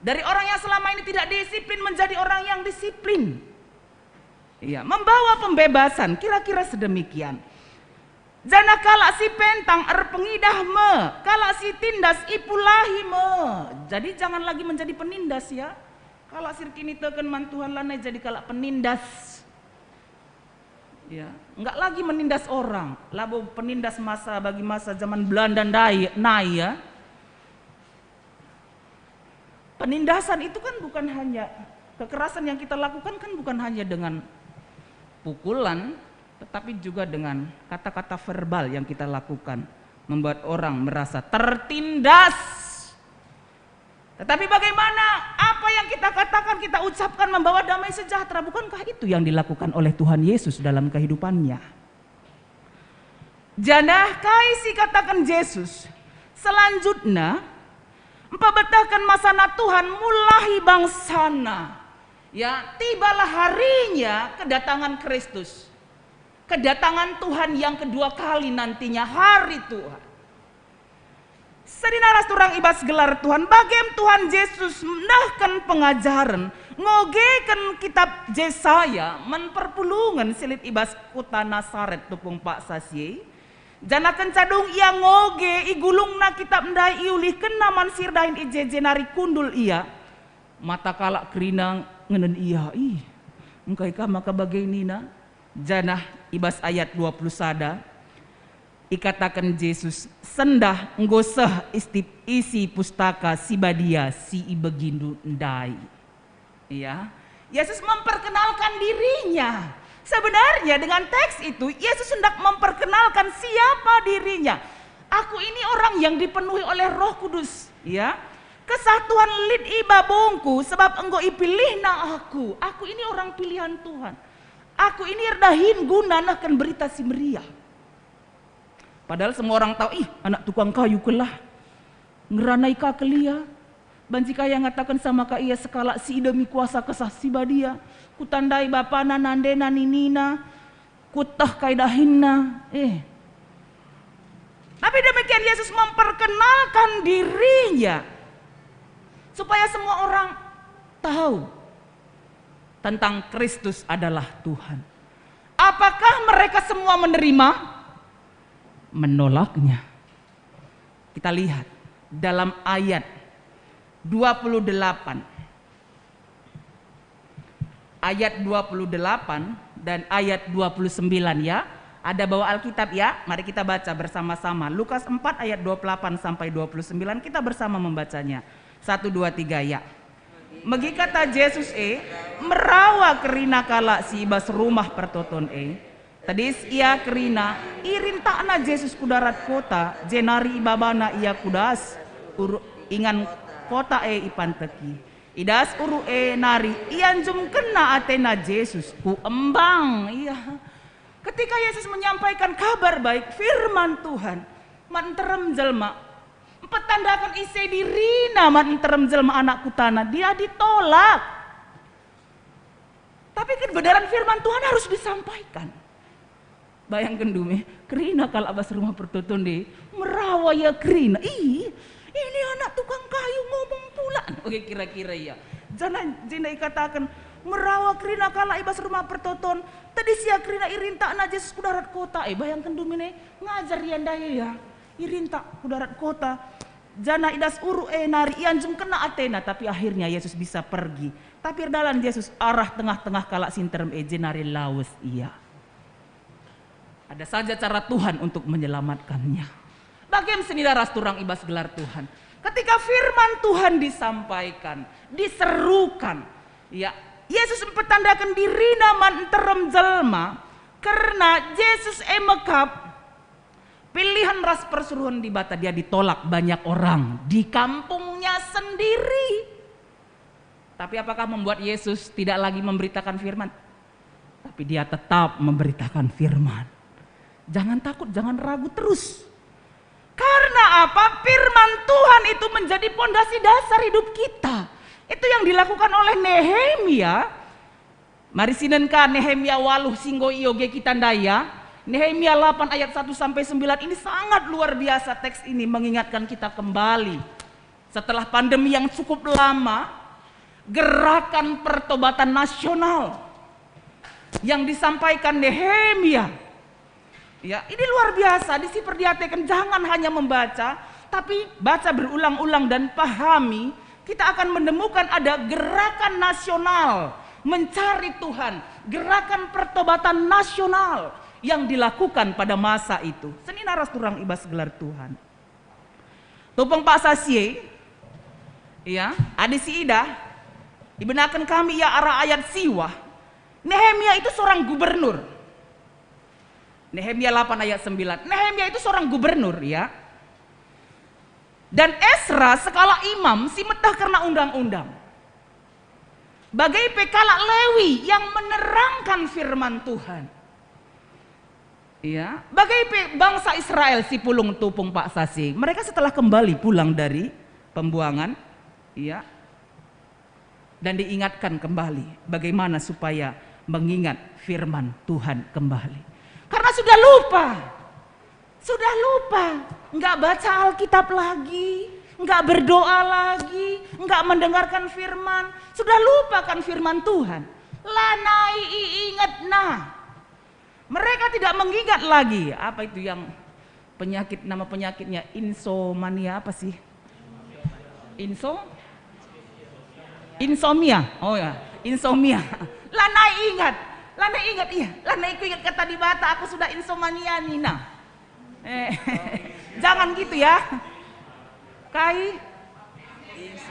Dari orang yang selama ini tidak disiplin menjadi orang yang disiplin. Iya, membawa pembebasan, kira-kira sedemikian. Janah kalak si pentang erpengidah me, kalak si tindas ipulahi me. Jadi jangan lagi menjadi penindas ya. Kalak si erkiniteken man Tuhan lanai jadi kalak penindas. Ya, enggak lagi menindas orang, labo penindas masa bagi masa zaman Belanda ndai, nai ya. Penindasan itu kan bukan hanya, kekerasan yang kita lakukan kan bukan hanya dengan pukulan, tetapi juga dengan kata-kata verbal yang kita lakukan, membuat orang merasa tertindas. Tetapi bagaimana apa yang kita katakan, kita ucapkan membawa damai sejahtera? Bukankah itu yang dilakukan oleh Tuhan Yesus dalam kehidupannya? Janah kai si kataken Jesus? Selanjutna, mpebetehken masana Tuhan mulahi bangsana. Ya, tibalah harinya kedatangan Kristus. Kedatangan Tuhan yang kedua kali nantinya, hari Tuhan. Senina ras turang i bas gelar Tuhan, bagem Tuhan Jesus nehken pengajaren, ngogeken kitap Jesaya man perpulungen si lit i bas kuta Nasaret tupung paksa si e. Janah kenca dung ia ngoge, igulungna kitap ndai, iulihkenna man si erdahin i je, jenari kundul ia. Mata kalak kerina ngenen ia, "Ih, engkai ka maka bage nina?" Janah i bas ayat dua puluh sada, ikataken Jesus, "Sendah enggo seh istip isi pustaka si badia si ibegindu ndai." Ya. Yesus memperkenalkan dirinya. Sebenarnya dengan teks itu, Yesus hendak memperkenalkan siapa dirinya. "Aku ini orang yang dipenuhi oleh Roh Kudus." Ya. "Kesah Tuhan lit i babungku, sebab enggo ipilihna aku. Aku ini orang pilihan Tuhan. Aku ini erdahin guna nehken Berita Si Meriah." Padahal semua orang tahu, "Ih, anak tukang kayu kelah. Ngeranai ka kelia. Banci ka ia ngataken sama ka ia sekalak si idemi kuasa Kesah Si Badia. Kutandai bapana, nandena, ninina. Kueteh kai dahinna." Eh. Tapi demikian Yesus memperkenalkan dirinya supaya semua orang tahu tentang Kristus adalah Tuhan. Apakah mereka semua menerima? Menolaknya. Kita lihat dalam ayat dua puluh delapan. Ayat dua puluh delapan dan ayat dua puluh sembilan ya. Ada bawa Alkitab ya? Mari kita baca bersama-sama. Lukas empat ayat dua puluh delapan sampai dua puluh sembilan, kita bersama membacanya. Satu, dua, tiga, ya. Megi kata Jesus e, merawa kerina kalak si i bas rumah pertoton e. Tedis ia kerina, irintakna Jesus ku darat kota, jenari ibabana ia ku das, uru-, ingan kota e ipanteki. I das uru e nari ianjumkenna atena Jesus ku embang. Ia. Ketika Yesus menyampaikan kabar baik, firman Tuhan, man nterem jelma, Petandaken ise dirina man nterem jelma anak kutana, dia ditolak. Tapi kebenaran firman Tuhan harus disampaikan. Bayangken dulu, kerina kalak bas Rumah Pertoton deh, merawa ia kerina. Ih, ini anak tukang kayu ngomong pula. Oke, kira-kira ia. Janah jenda ikataken, merawa kerina kalak i bas Rumah Pertoton, tedis ia kerina irintakna Jesus ku darat kota. Eh, bayangken dulu, ngajar ia ndai ia. Irintak ku darat kota, janah i das uruk e nari ianjumkenna atena, tapi akhirnya Jesus bisa pergi. Tapi erdalan Jesus arah tengah-tengah kalak si nterem e, jenari lawes ia. Ada saja cara Tuhan untuk menyelamatkannya. Bage me senina ras turang i bas gelar Tuhan. Ketika firman Tuhan disampaikan, diserukan, ya, Jesus mpetandaken dirina man nterem jelma, kerna Jesus e mekap, pilihan ras persuruhen Dibata, dia ditolak banyak orang di kampungnya sendiri. Tapi apakah membuat Yesus tidak lagi memberitakan firman? Tapi dia tetap memberitakan firman. Jangan takut, jangan ragu terus. Karena apa? Firman Tuhan itu menjadi pondasi dasar hidup kita. Itu yang dilakukan oleh Nehemia. Mari sinen ka Nehemia waluh si enggo ioge kita ndai ya. Nehemia lapan ayat satu sampai sembilan ini sangat luar biasa, teks ini mengingatkan kita kembali. Setelah pandemi yang cukup lama, gerakan pertobatan nasional yang disampaikan Nehemia, ya, ini luar biasa, disi perdiateken, jangan hanya membaca, tapi baca berulang-ulang dan pahami, kita akan menemukan ada gerakan nasional mencari Tuhan, gerakan pertobatan nasional yang dilakukan pada masa itu. Senina ras turang i bas gelar Tuhan. Tupung paksa si e, ya, adi si idah, ibenaken kami ia arah ayat siwah, Nehemia itu seorang gubernur. Nehemia lapan ayat sembilan. Nehemia itu seorang gubernur, ya. Dan Esra sekalak imam si meteh kerna undang-undang. Bage pe kalak Lewi yang menerangkan firman Tuhan. Ya, bage pe bangsa Israel si pulung tupung paksa si. Mereka setelah kembali pulang dari pembuangan, ya, dan diingatkan kembali bagaimana supaya mengingat firman Tuhan kembali. Karena sudah lupa. Sudah lupa. Nggak baca Alkitab lagi, nggak berdoa lagi, nggak mendengarkan firman. Sudah lupakan firman Tuhan. Lanai iingetna. Mereka tidak mengingat lagi. Apa itu yang penyakit, nama penyakitnya insomnia apa sih? Inso? Insomnia. Oh ya, insomnia. Lanai ingat. Lanai ingat, iya. Lanai ku ingat kata Dibata, aku sudah insomnia nina. Eh, jangan gitu ya. Kai?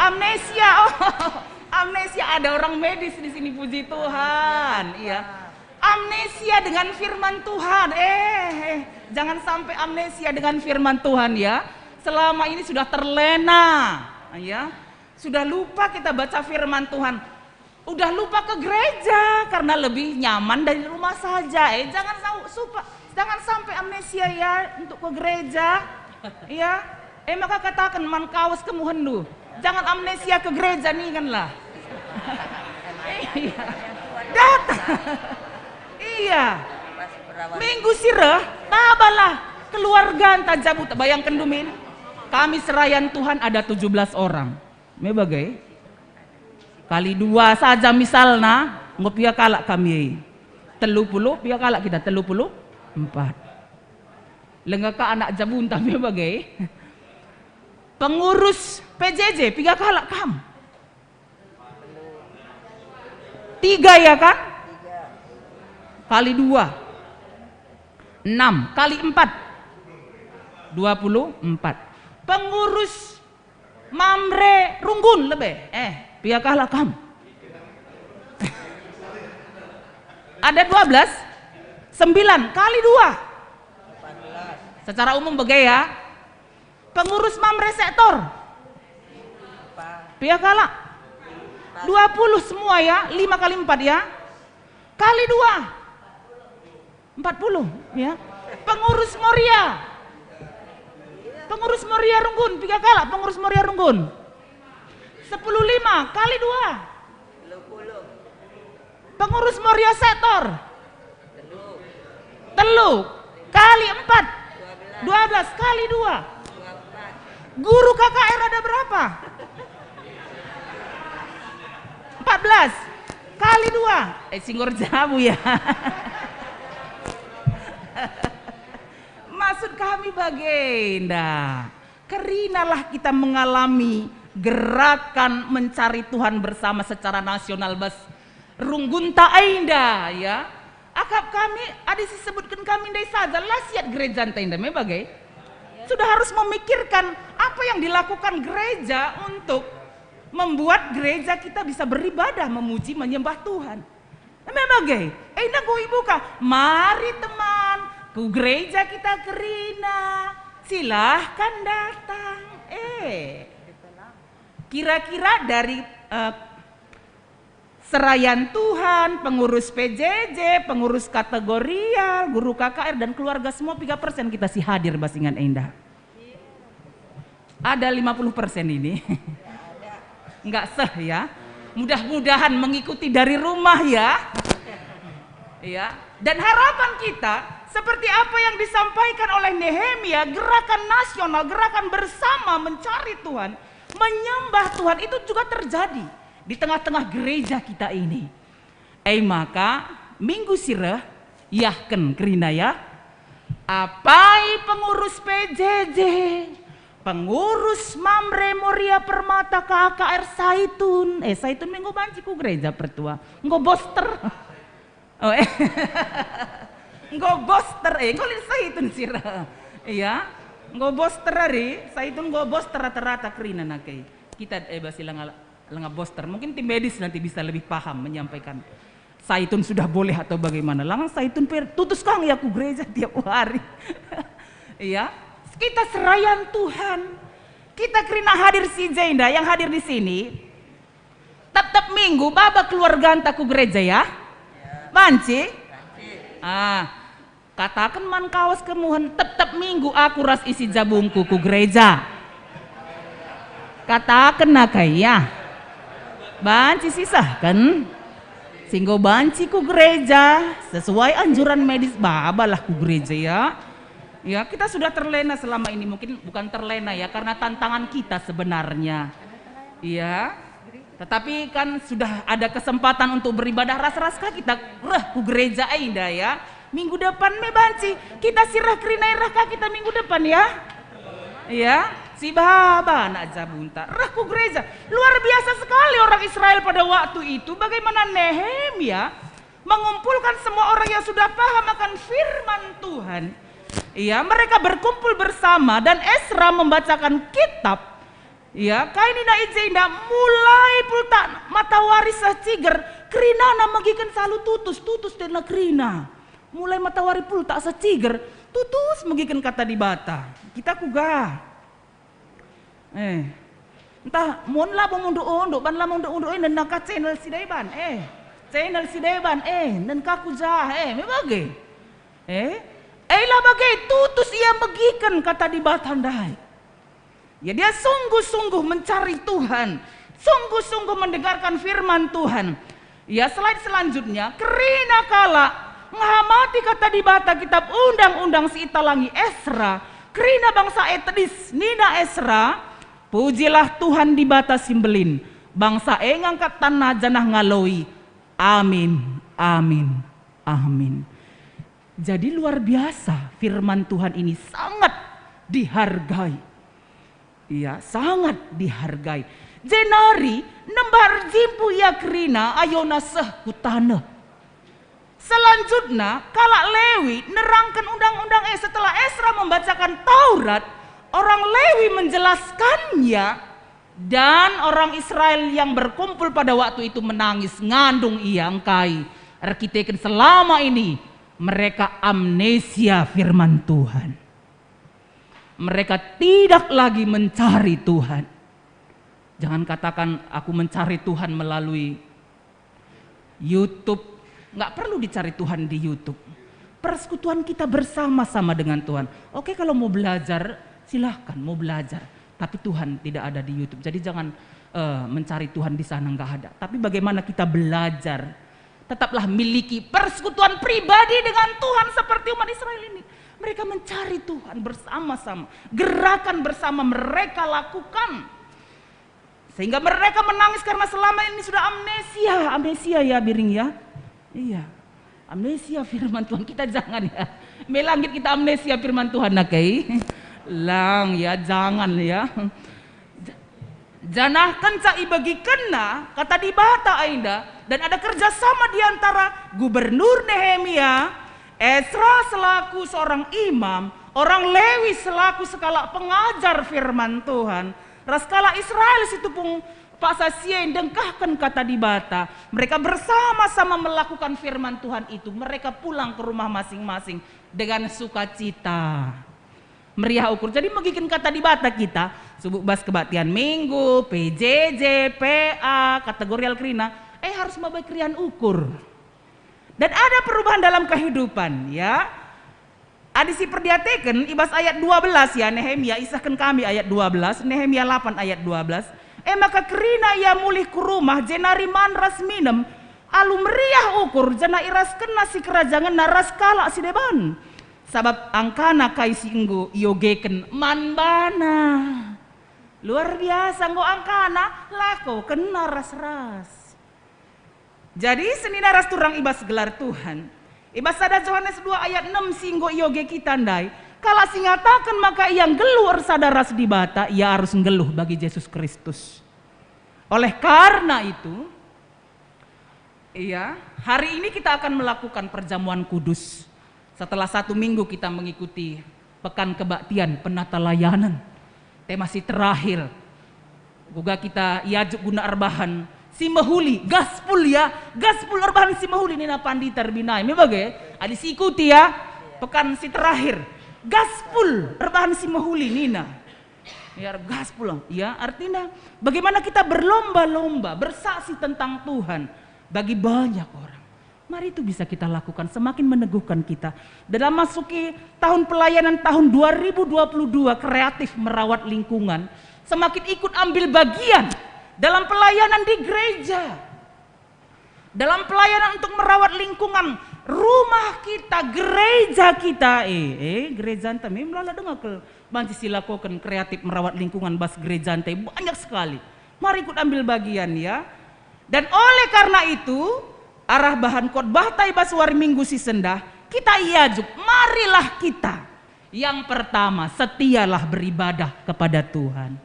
Amnesia. Oh, amnesia, ada orang medis di sini, puji Tuhan. Iya. Amnesia dengan firman Tuhan. Eh, eh, jangan sampai amnesia dengan firman Tuhan ya. Selama ini sudah terlena, ya. Sudah lupa kita baca firman Tuhan. Udah lupa ke gereja karena lebih nyaman dari rumah saja. Eh, jangan sau- supa- jangan sampai amnesia ya untuk ke gereja. Ya. Eh, maka katakan man kawes kemuhenndu. Jangan amnesia ke gereja, ningen lah. Iya. Datang. Iya. Minggu si reh, tabalah keluarga ntah jabu, bayangken dumin. Kami serayan Tuhan ada tujuh belas orang. Me bage? Kali dua saja misalna, enggo pia kalak kami. Telu puluh, pia kalak kita? Telu puluh empat. Langa ka anak jabunta me bage. Pengurus P J J, piga kalak kam? Tiga ya kan? Kali dua. Enam. Kali empat. Dua puluh empat. Pengurus Mamre Runggun lebe. Eh, pia kalak kam? Ada dua belas? Sembilan kali dua. Secara umum bage ya. Pengurus Mamre sektor. Pia kalak? Dua puluh semua ya, lima kali empat ya. Kali dua. Empat puluh ya. Pengurus Moria. Pengurus Moria Runggun, piga kalak pengurus Moria Runggun? Sepuluh lima kali dua. Pengurus Moria Sektor? Telu kali empat. Dua belas kali dua. Guru K K R ada berapa? Empat belas kali dua. Eh, singgor jabu ya. Maksud kami bagenda. Kerinalah kita mengalami gerakan mencari Tuhan bersama secara nasional bas runggunta enda, ya. Akap kami, adi sisebutken kami ndai saja, la siat gerejanta enda me bage. Sudah harus memikirkan apa yang dilakukan gereja untuk membuat gereja kita bisa beribadah, memuji, menyembah Tuhan. Eme bage, enda enggo ibuka, "Mari teman, ku gereja kita kerina, silahkan datang." Eh, kira-kira dari, eh, serayan Tuhan, pengurus P J J, pengurus kategorial, guru K K R, dan keluarga semua, piga persen kita si hadir bas ingan enda? Ada lima puluh persen ini. Enggak seh ya. Mudah-mudahan mengikuti dari rumah ya. Ya. Dan harapan kita, seperti apa yang disampaikan oleh Nehemia, gerakan nasional, gerakan bersama mencari Tuhan, menyembah Tuhan, itu juga terjadi di tengah-tengah gereja kita ini. E maka, minggu si reh, iahken kerina ya. Apai pengurus P J J, pengurus Mamre Moria Permata K K R Saitun. Eh, Saitun me enggo banci ku gereja pertua. Enggo boster. Oh, eh. Enggo boster, eh, enggo lit Saitun si reh. Iya. Enggo boster ari, Saitun enggo boster rata-rata kerina nake. Kita, eh, bas si langa Lenga boster, mungkin tim medis nanti bisa lebih paham menyampaikan. Saitun sudah boleh atau bagaimana? Langan Saitun per, tutus kang ya ku gereja tiap hari. Iya, kita serayan Tuhan. Kita kerina hadir si jenda, yang hadir di sini. Tep-tep minggu baba keluarganta ku gereja ya. Banci? Ah, Kataken man kawas kemuhen, "Tep-tep minggu aku ras isi jabungku ku gereja." Kataken naka ia. Banci sisehken. Si enggo banci ku gereja, sesuai anjuran medis, babalah ku gereja ya. Ya, kita sudah terlena selama ini, mungkin bukan terlena ya, karena tantangan kita sebenarnya. Ya. Tetapi kan sudah ada kesempatan untuk beribadah, ras-ras ka kita reh ku gereja enda ya. Minggu depan me banci, kita si reh kerina e reh ka kita minggu depan ya. Ya, si baba anak jabunta reh ku gereja. Luar biasa sekali orang Israel pada waktu itu, bagaimana Nehemia mengumpulkan semua orang yang sudah paham akan firman Tuhan. Ya, mereka berkumpul bersama dan Esra membacakan kitab. Ya, kai nina i jenda, mulai pultak matawari seh ciger, kerinana megiken salu tutus, tutus tena kerina. Mulai matawari pultak seh ciger, tutus megiken kata Dibata. Kita kuga? Eh, ntah mon labo munduk-unduk, ban la munduk-unduk, eh, nena ka channel si deban, eh, channel si deban, eh, nen ka ku jah, eh, me bage. Eh, eh, la bage, tutus ia megiken kata Dibata ndai. Ya, dia sungguh-sungguh mencari Tuhan, sungguh-sungguh mendengarkan firman Tuhan. Ya, slide selanjutnya, kerina kalak ngehamati kata Dibata, kitab Undang-undang si italangi Esra, kerina bangsa e tedis, nina Esra, "Pujilah Tuhan Dibata si Mbelin." Bangsa e ngangkat tanna janah ngaloi, "Amin, amin, amin." Jadi luar biasa firman Tuhan ini sangat dihargai. Iya, sangat dihargai. Jenari nemba erjimpuh ia kerina ayona seh ku taneh. Selanjutna, kalak Lewi nerangken undang-undang e setelah Esra membacakan Taurat, orang Lewi menjelaskannya, dan orang Israel yang berkumpul pada waktu itu menangis, ngandung ia engkai, erkiteken selama ini mereka amnesia firman Tuhan. Mereka tidak lagi mencari Tuhan. Jangan katakan, "Aku mencari Tuhan melalui YouTube." Nggak perlu dicari Tuhan di YouTube. Persekutuan kita bersama-sama dengan Tuhan. Oke, kalau mau belajar Silahkan mau belajar, tapi Tuhan tidak ada di YouTube. Jadi jangan, eh, mencari Tuhan di sana, nggak ada. Tapi bagaimana kita belajar? Tetaplah miliki persekutuan pribadi dengan Tuhan seperti umat Israel ini. Mereka mencari Tuhan bersama-sama, gerakan bersama mereka lakukan. Sehingga mereka menangis karena selama ini sudah amnesia. Amnesia ya, Biring ya? Iya. Amnesia firman Tuhan kita, jangan ya. Me la nggit kita amnesia firman Tuhan, nake. Lang ya, jangan ya. J-, janah kenca ibegikenna kata Dibata enda, dan ada kerjasama di antara Gubernur Nehemia, Esra selaku seorang imam, orang Lewi selaku sekalak pengajar firman Tuhan, ras kalak Israel si tupung paksa si e ndengkahken kata Dibata. Mereka bersama-sama melakukan firman Tuhan itu. Mereka pulang ke rumah masing-masing dengan sukacita. Meriah ukur. Jadi megiken kata Dibata kita, subuk bas kebaktian Minggu, P J J, P A, kategorial kerina, eh, harus mabai keriahen ukur. Dan ada perubahan dalam kehidupan, ya. Adi siperdiateken i bas ayat dua belas, ya, Nehemia, isehken kami ayat dua belas, Nehemia lapan ayat dua belas. E maka kerina ia mulih ku rumah, jenari man ras minem, alu meriah ukur, janah iraskenna sikerajangenna ras kalak si deban. Sabap angkana kai si enggo iogeken man bana. Luar biasa, enggo angkana, lakokenna ras-ras. Jadi, senina ras turang i bas gelar Tuhan, i bas sada Johanes dua ayat enem si enggo ioge kita ndai, kalak si ngataken maka ia nggeluh ersada ras Dibata, ia arus nggeluh bagi Jesus Kristus. Oleh karena itu, iya, hari ini kita akan melakukan perjamuan kudus. Setelah satu minggu kita mengikuti Pekan Kebaktian Penata Layanan, tema si terakhir, uga kita iajuk guna erbahan si mehuli, gaspul ya, gaspul erbahan si mehuli nina pandita erbinai. Me bage, adi siikuti ya, pekan si terakhir, gaspul erbahan si mehuli nina. Ya, gaspul, ya, artinya bagaimana kita berlomba-lomba bersaksi tentang Tuhan bagi banyak orang. Mari itu bisa kita lakukan, semakin meneguhkan kita. Dalam masuki tahun pelayanan tahun dua ribu dua puluh dua, kreatif merawat lingkungan, semakin ikut ambil bagian dalam pelayanan di gereja. Dalam pelayanan untuk merawat lingkungan, rumah kita, gereja kita, eh, eh, gereja enta, me melala denga kal banci si lakoken kreatif merawat lingkungan bas gereja enta, banyak sekali. Mari ikut ambil bagian ya. Dan oleh karena itu, arah bahan khotbahta i bas wari Minggu si sendah, kita iajuk, marilah kita. Yang pertama, setialah beribadah kepada Tuhan.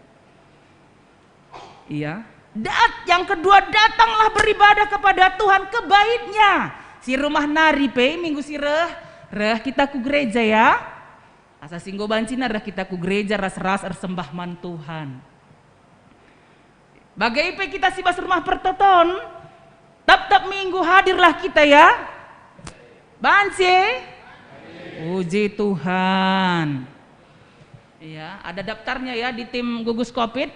Iya. Dat-, yang kedua, datanglah beribadah kepada Tuhan, ke baitnya. Si rumah nari pe, minggu si reh, reh kita ku gereja ya. Asa si enggo bancina reh kita ku gereja ras-ras ersembah man Tuhan. Bage pe kita si bas rumah pertoton, tep-tep minggu hadirlah kita ya. Banci? Puji Tuhan. Iya, ada daftarnya ya di tim gugus covid.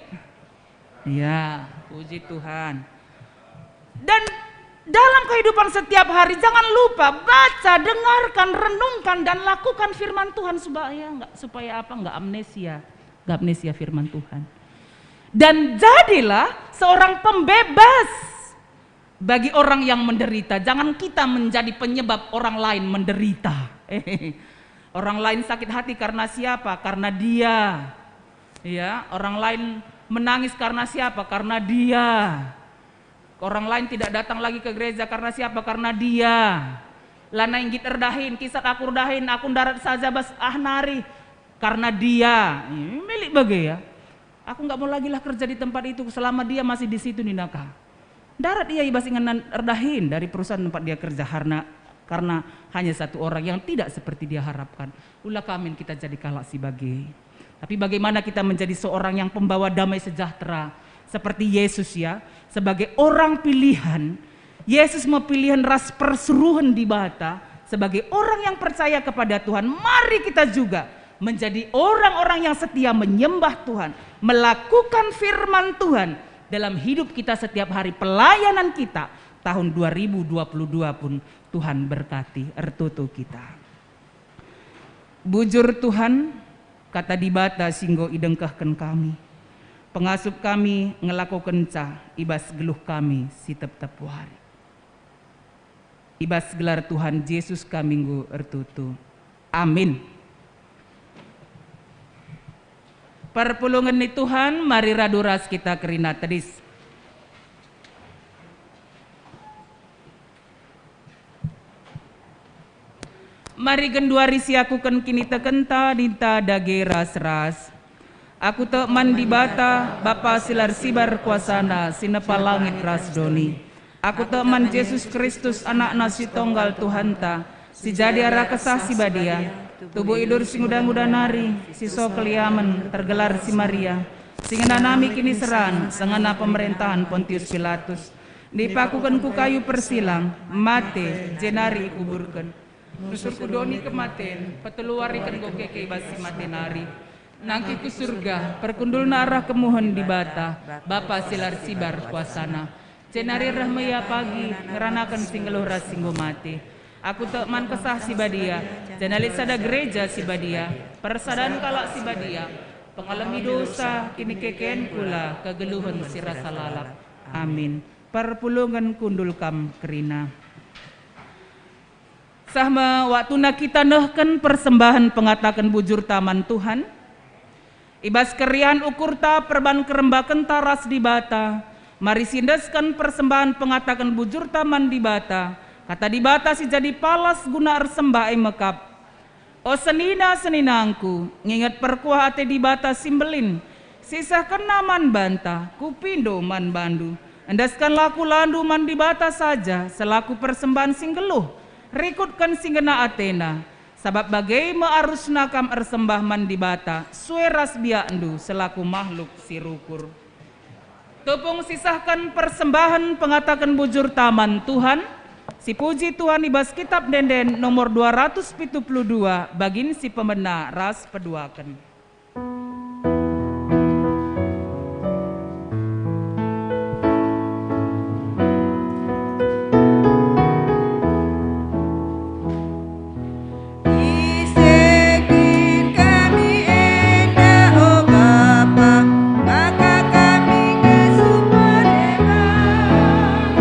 Iya, puji Tuhan. Dan dalam kehidupan setiap hari, jangan lupa baca, dengarkan, renungkan, dan lakukan firman Tuhan supaya enggak, supaya apa? Enggak amnesia. Enggak amnesia firman Tuhan. Dan jadilah seorang pembebas bagi orang yang menderita. Jangan kita menjadi penyebab orang lain menderita. Orang lain sakit hati karena siapa? Karena dia. Ya, orang lain menangis karena siapa? Karena dia. Orang lain tidak datang lagi ke gereja karena siapa? Karena dia. Lanai nggit erdahin, kisat aku erdahin, aku ndarat saja bas ah nari. Karena dia. Ini milik bage ya. Aku nggak mau lagi lah kerja di tempat itu selama dia masih di situ, nina ka. Ndarat ia i bas ingan erdahin dari perusahaan tempat dia kerja karena, karena hanya satu orang yang tidak seperti dia harapkan. Ula ka min kita jadi kalak si bage. Tapi bagaimana kita menjadi seorang yang pembawa damai sejahtera seperti Yesus ya, sebagai orang pilihan, Yesus me pilihan ras persuruhen Dibata sebagai orang yang percaya kepada Tuhan. Mari kita juga menjadi orang-orang yang setia menyembah Tuhan, melakukan firman Tuhan dalam hidup kita setiap hari, pelayanan kita tahun dua ribu dua puluh dua pun Tuhan berkati, ertoto kita. Bujur Tuhan, Kata Dibata si enggo idengkehken kami, pengasup kami ngelakokenca i bas geluh kami si tep-tep wari. I bas gelar Tuhan Jesus kami enggo ertoto. Amin. Perpulungen ni Tuhan, mari radu ras kita kerina tedis. Mari genduari siakuken kinitekenta ninta dage ras-ras. Aku tek man Dibata, Bapa si la ersibar kuasaNa, si nepa langit ras doni. Aku tek man Jesus Kristus, AnakNa si tonggal Tuhanta, si jadi arah Kesah Si Badia, tubuh idur si nguda-nguda nari, si so keliamen, tergelar si Maria, si ngenanami kiniseran, seh ngena pemerentahen Pontius Pilatus, dipakuken ku kayu persilang, mate, jenari ikuburken. Nusur ku doni kematen, petelu wariken enggo keke i bas si mate nari. Nangkih ku Surga, perkundulna arah kemuhen Dibata, Bapa si la ersibar kuasaNa. Jenari reh me Ia pagi, ngeranaken si nggeluh ras si enggo mate. Aku tek man Kesah Si Badia, janah lit sada gereja si badia, persadan kalak si badia, pengalemi dosa, kinikeken kula, kegeluhen si rasa lalap. Amin. Perpulungen kundul kam kerina. Seh me waktuna kita nehken persembahen pengataken bujurta man Tuhan. I bas keriahen ukurta perban kerembakenta ras Dibata, mari siendesken persembahen pengataken bujurta man Dibata, kata Dibata si jadi palas guna ersembah e me kap. O senina-seninangku, nginget perkuah ate Dibata si mbelin, si isehkenNa man banta, kupindo man bandu. Endeskenlah kulandu man Dibata saja selaku persembahen si nggeluh, rikutken si ngena ateNa, sabap bage me arusna kam ersembah man Dibata sue ras biakndu selaku mahluk si rukur. Tupung sisehken persembahen pengataken bujurta man Tuhan, sipuji Tuhan i bas Kitap Ende-enden nomor dua ratus pitu puluh dua, bagin si pemena ras peduaken. Isehken kami enda, o Bapa, maka kami ngasup man e man.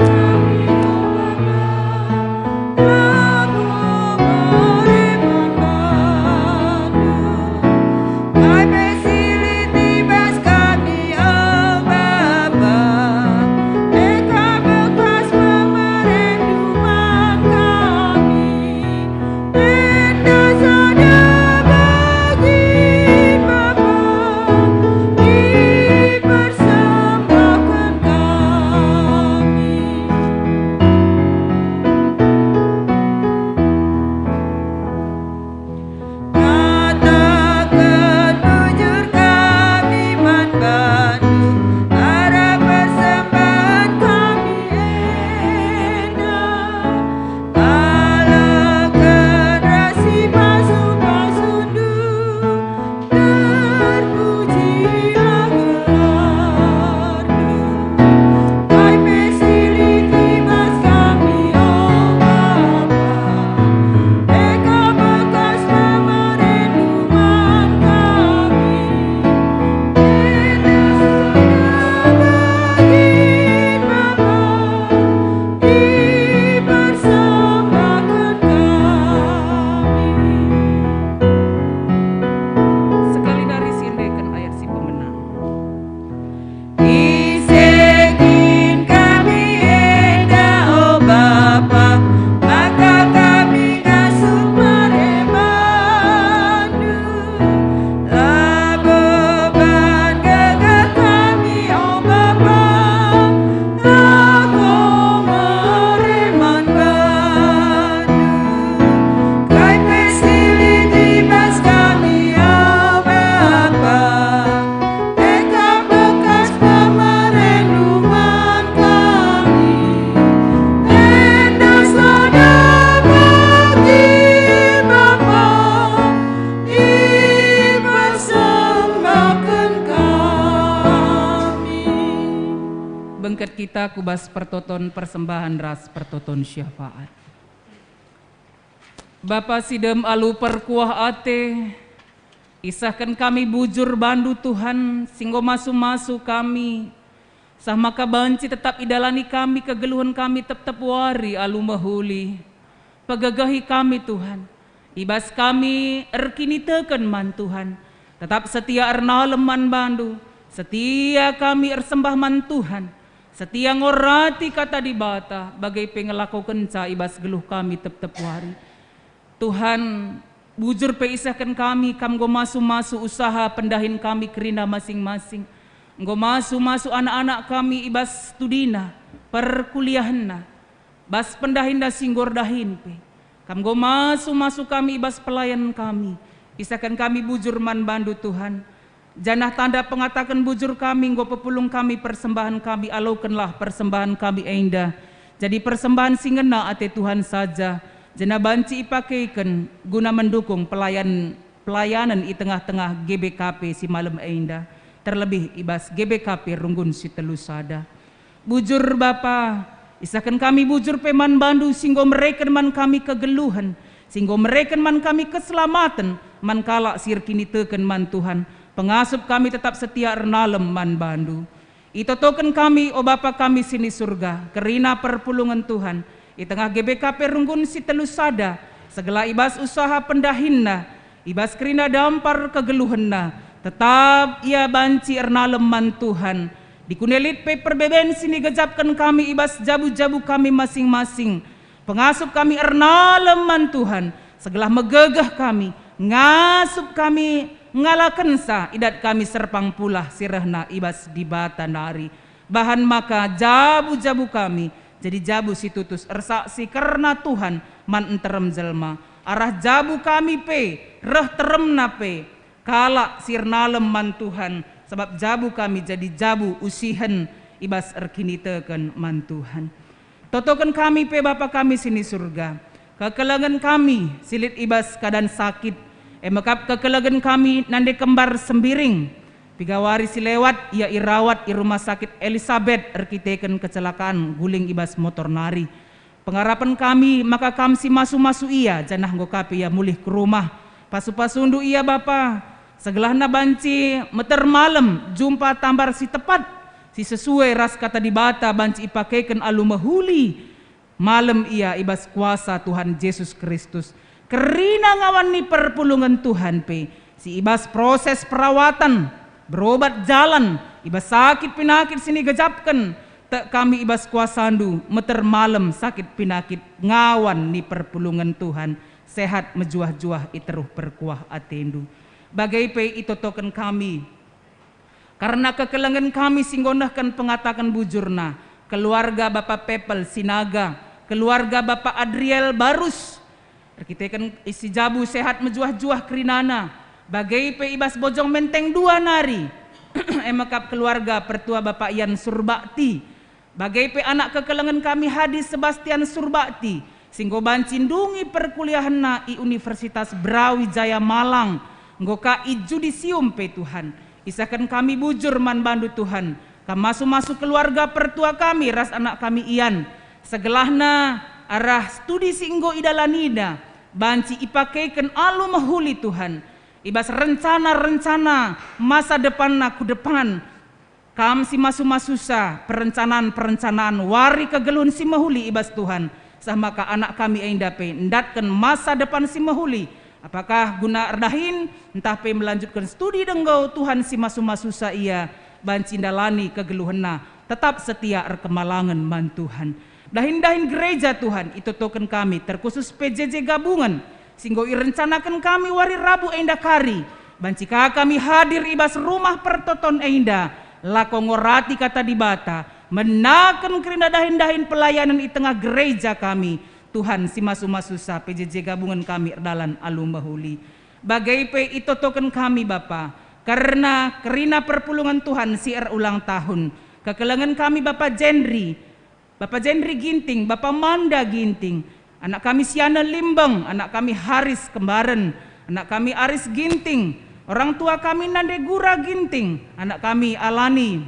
Kami, o Bapa, labo man e man bandu. Kai pe si lit i bas kami, o Bapa, e ka bekas pemerendu man kami. Enda sada bagin Bapa, ipersembahken kami. Kataken bujur kami man bandu, arah persembahen kami enda, ala generasi pasu-pasundu, terpujilah gelarNdu. Kai pe si lit i bas kami, o Bapa, e ka bekas pemerendu man kami. Enda sada bagin Bapa, ipersembahken kami. Sekali nari siendeken ayat si pemena. Isehken kami enda, o Bapa, maka kami ngasup man e mandu. Labo ban gegeh kami, o Bapa, lako mere man bandu. Kai pe si lit i bas kami, o Bapa, e ka bekas pemerendu man kami. Enda sada bagin Bapa, ipersembahken kami. Bengket kita ku bas pertoton persembahen ras pertoton syafaat. Bapa si dem alu perkuah ate, isehken kami bujur bandu Tuhan, si enggo masu-masu kami, sah maka banci tetap idalani kami kegeluhen kami tep-tep wari alu mehuli. Pegegehi kami Tuhan, i bas kami erkiniteken man Tuhan, tetap setia ernalem man bandu, setia kami ersembah man Tuhan, setia ngorati kata Dibata, bage pe ngelakokenca i bas geluh kami tep-tep wari. Tuhan, bujur pe isehken kami, Kam enggo masu-masu usaha pendahin kami kerina masing-masing. Enggo masu-masu anak-anak kami i bas studina, perkuliahenna, bas pendahinna si enggo erdahin pe. Kam enggo masu-masu kami i bas pelayanen kami. Isehken kami bujur man bandu, Tuhan. Janah tanda pengataken bujur kami enggo pepulung kami persembahen kami, alokenlah persembahen kami enda jadi persembahen si ngena ate Tuhan saja, janah banci ipakeken guna mendukung pelayan-, pelayanen i tengah-tengah G B K P si malem enda, terlebih i bas G B K P Runggun si telu sada. Bujur Bapa, isehken kami bujur pe man bandu si enggo mereken man kami kegeluhen, si enggo mereken man kami keselamaten, man kalak si erkiniteken man Tuhan. Pengasup kami tetap setia ernalem man bandu. Itotoken kami, o Bapa kami si ni Surga, kerina perpulungen Tuhan, i tengah G B K P Runggun si telu sada, segelah i bas usaha pendahinna, i bas kerina dampar kegeluhenna, tetap ia banci ernalem man Tuhan. Dikune lit pe perbeben si nigejapken kami i bas jabu-jabu kami masing-masing, pengasup kami ernalem man Tuhan, segelah megegeh kami, ngasup kami, ngalakenca idat kami serpang pulah si rehna i bas Dibata nari. Bahan maka jabu-jabu kami jadi jabu si tutus ersaksi kerna Tuhan man nterem jelma. Arah jabu kami pe reh teremna pe kalak si ernalem man Tuhan, sabap jabu kami jadi jabu usihen i bas erkiniteken man Tuhan. Totoken kami pe Bapa kami si ni Surga, kekelengen kami si lit i bas keadaan sakit, e mekap kekelengen kami nande kembar Sembiring. Piga wari si lewat ia irawat i Rumah Sakit Elisabet erkiteken kecelakaan guling i bas motor nari. Pengarapen kami maka Kam si masu-masu ia, janah enggo ka pe ia mulih ku rumah. Pasu-pasundu ia Bapa, segelahna banci meter malem jumpa tambar si tepat, si sesuai ras Kata Dibata banci ipakeken alu mehuli malem ia i bas kuasa Tuhan Jesus Kristus. Kerina ngawan ni perpulungen Tuhan pe, si i bas proses perawatan, berobat jalan, i bas sakit penakit si nigejapken, tek kami i bas kuasaNdu meter malem sakit penakit ngawan ni perpulungen Tuhan, sehat mejuah-juah i teruh perkuah ateNdu. Bage pe itotoken kami, kerna kekelengen kami si enggo nehken pengataken bujurna, keluarga Bapa Pepel Sinaga, keluarga Bapa Adriel Barus, erkiteken isi jabu sehat mejuah-juah kerinana, bage pe i bas Bojong Menteng dua nari, e mekap keluarga pertua Bapa Ian Surbakti, bage pe anak kekelengen kami Hadi Sebastian Surbakti, si enggo banci ndungi perkuliahenna i Universitas Brawijaya Malang, enggo ka i judisium pe Tuhan. Isehken kami bujur man baNdu Tuhan, Kam masu-masu keluarga pertua kami ras anak kami Ian, segelahna arah studi si enggo idalanina, banci ipakeken alu mehuli Tuhan, i bas rencana-rencana masa depanna ku depan, Kam si masu-masusa perencanan-perencanan wari kegeluhen si mehuli i bas Tuhan, seh maka anak kami enda pe ndatken masa depan si mehuli, apakah guna erdahin ntah pe melanjutken studi denggo Tuhan si masu-masusa ia banci ndalani kegeluhenna, tetap setia erkemalangen man Tuhan. Dahin-dahin gereja Tuhan itotoken kami, terkhusus P J J gabungen, si enggo irencanaken kami wari Rabu enda kari, banci ka kami hadir i bas rumah pertoton enda, lako ngorati Kata Dibata, menaken kerina dahin-dahin pelayanen i tengah gereja kami. Tuhan si masu-masusa P J J gabungen kami erdalan alu mehuli. Bage pe itotoken kami, Bapa, kerna kerina perpulungen Tuhan si erulang tahun. Kekelengen kami, Bapa Jendri, Bapa Jendri Ginting, Bapa Manda Ginting, anak kami Siana Limbeng, anak kami Haris Kembaren, anak kami Aris Ginting, orang tua kami Nande Gura Ginting, anak kami Alani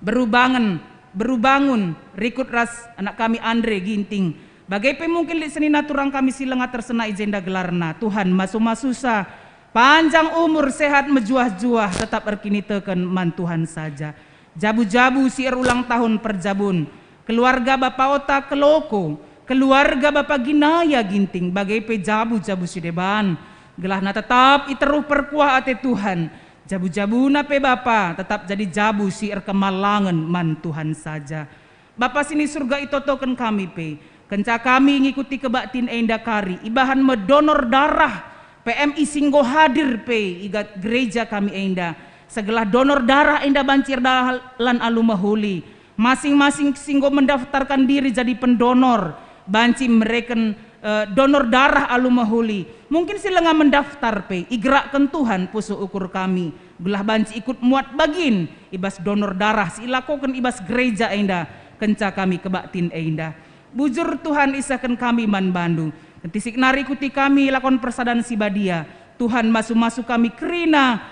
Berubangen, Berubangun, rikut ras anak kami Andre Ginting, Bage pe mungkin lit senina turang kami si langa tersena i jenda gelarna. Tuhan, masu-masusa, panjang umur, sehat, mejuah-juah, tetap erkiniteken man Tuhan saja. Jabu-jabu si erulang tahun perjabun, keluarga Bapa Ota Keloko, keluarga Bapa Ginaya Ginting, bage pe jabu-jabu si deban, gelahna tetap i teruh perkuah ate Tuhan. Jabu-jabuna pe Bapa tetap jadi jabu si erkemalangen man Tuhan saja. Bapa si ni Surga, itotoken kami pe, kenca kami ngikuti kebaktin enda kari, ibahan me donor darah P M I si enggo hadir pe i ga-, gereja kami enda, segelah donor darah enda banci erdalan alu mehuli. Masing-masing si enggo mendaftarkan diri jadi pendonor, banci mereken, eh, donor darah alu mehuli. Mungkin si langa mendaftar pe, igerakken Tuhan pusuh ukur kami, gelah banci ikut muat bagin i bas donor darah si ilakoken i bas gereja enda kenca kami kebaktin enda. Bujur Tuhan, isehken kami man bandu. Kentisik nari ikuti kami lakon persadan si badia. Tuhan, masu-masu kami kerina,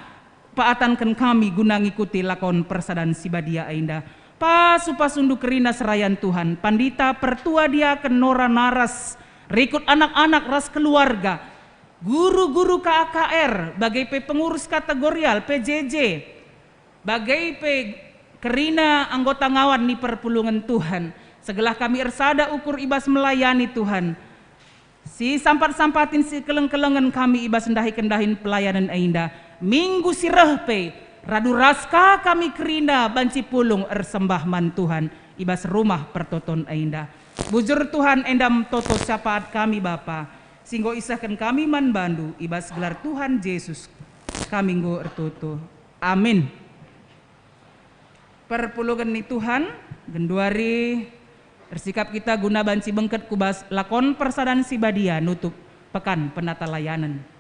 paatanken kami guna ngikuti lakon persadan si badia enda. Pasu-pasundu kerina serayan Tuhan, pandita, pertua, diaken, nora, naras, rikut anak-anak ras keluarga, guru-guru K A K R, bage pe pengurus kategorial P J J, bage pe kerina anggota ngawan ni perpulungen Tuhan, segelah kami ersada ukur i bas melayani Tuhan. Si sampat-sampatin si keleng-kelengen kami i bas ndahiken dahin pelayanen enda. Minggu si reh pe, radu ras ka kami kerina banci pulung ersembah man Tuhan i bas rumah pertoton enda. Bujur Tuhan, enda me toto syafaat kami Bapa, si enggo isehken kami man bandu i bas gelar Tuhan Jesus kami enggo ertoto. Amin. Perpulungen ni Tuhan, genduari ersikap kita guna banci bengket ku bas lakon persadan si badia nutup Pekan Penatalayanen.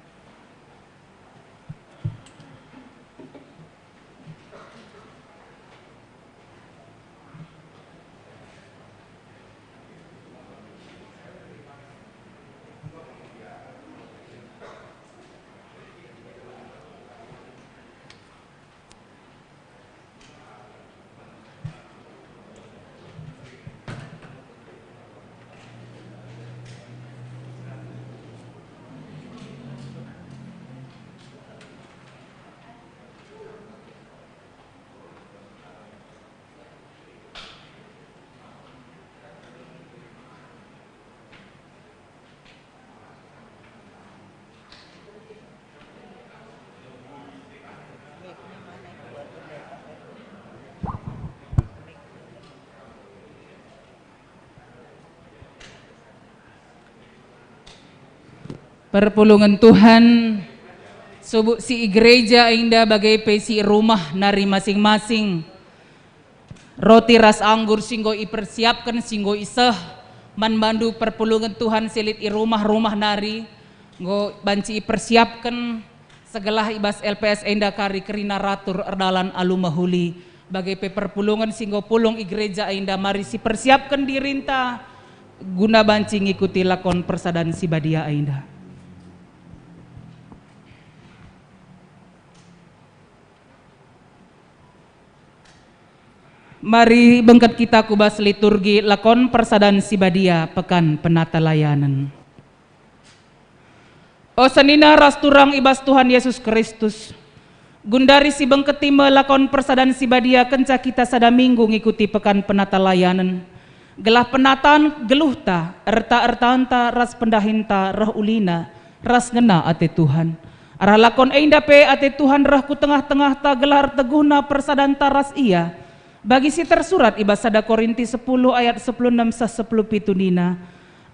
Perpulungen Tuhan, subuk si i gereja enda bage pe si i rumah nari masing-masing. Roti ras anggur si enggo ipersiapken, si enggo iseh man bandu perpulungen Tuhan si lit i rumah-rumah nari, enggo banci ipersiapken segelah i bas L P S enda kari kerina ratur erdalan alu mehuli, bage pe perpulungen si enggo pulung i gereja enda. Mari sipersiapken dirinta guna banci ngikuti lakon persadan si badia enda. Mari bengket kita ku bas liturgi lakon persadan si badia Pekan Penatalayanen. O senina ras turang i bas Tuhan Yesus Kristus, gundari sibengketi me lakon persadan si badia kenca kita sada minggu ngikuti Pekan Penatalayanen, gelah penataan geluhta, erta-ertanta ras pendahinta reh ulina ras ngena ate Tuhan. Arah lakon enda pe ate Tuhan reh ku tengah-tengahta gelah erteguhna persadanta ras Ia. Bagi si tersurat i bas sada Korinti sepuluh ayat sepuluh enem seh sepuluh pitu nina,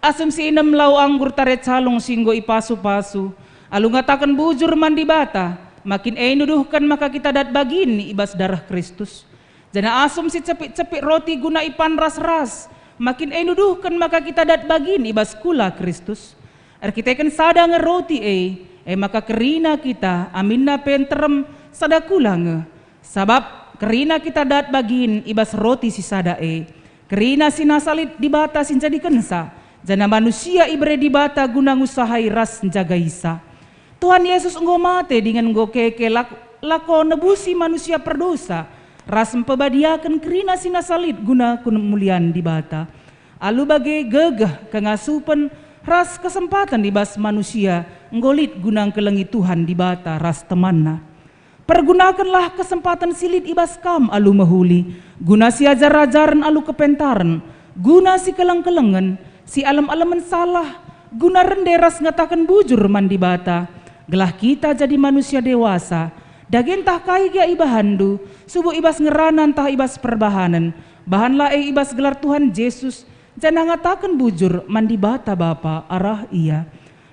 "Asum si inem lau anggur tare calung si enggo ipasu-pasu, alu ngataken bujur man Dibata, makin e nuduhken maka kita dat bagin i bas dareh Kristus. Janah asum si cepik-cepik roti guna ipan ras-ras, makin e nuduhken maka kita dat bagin i bas kula Kristus. Erkiteken sada nge roti e, e maka kerina kita, aminna pe nterem, sada kula nge. Sabap kerina kita dat bagin i bas roti si sada e, kerina si nasa lit Dibata si njadikensa, janah manusia ibere Dibata guna ngusahai ras njagaisa. Tuhan Yesus enggo mate dingen enggo keke lak-, lako nebusi manusia perdosa ras mpebadiaken kerina si nasa lit guna kemulian Dibata. Alu bage gegeh, kengasupen, ras kesempaten i bas manusia enggo lit guna ngkelengi Tuhan Dibata ras temanna. Pergunakenlah kesempaten si lit i bas kam alu mehuli, guna siajar-ajaren alu kepentaren, guna sikeleng-kelengen, sialem-alemen salah, guna rende ras ngataken bujur man Dibata, gelah kita jadi manusia dewasa. Dage ntah kai gia ibahanndu, subuk i bas ngerana ntah i bas perbahanen, bahanlah e i bas gelar Tuhan Jesus, janah ngataken bujur man Dibata Bapa arah Ia.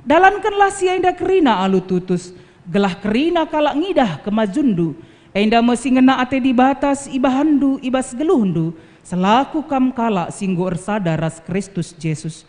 Dalankenlah si enda kerina alu tutus, gelah kerina kalak ngidah kemajunndu, enda me si ngena ate Dibata si ibahanndu i bas geluhndu, selaku kam kalak si enggo ersada ras Kristus Jesus.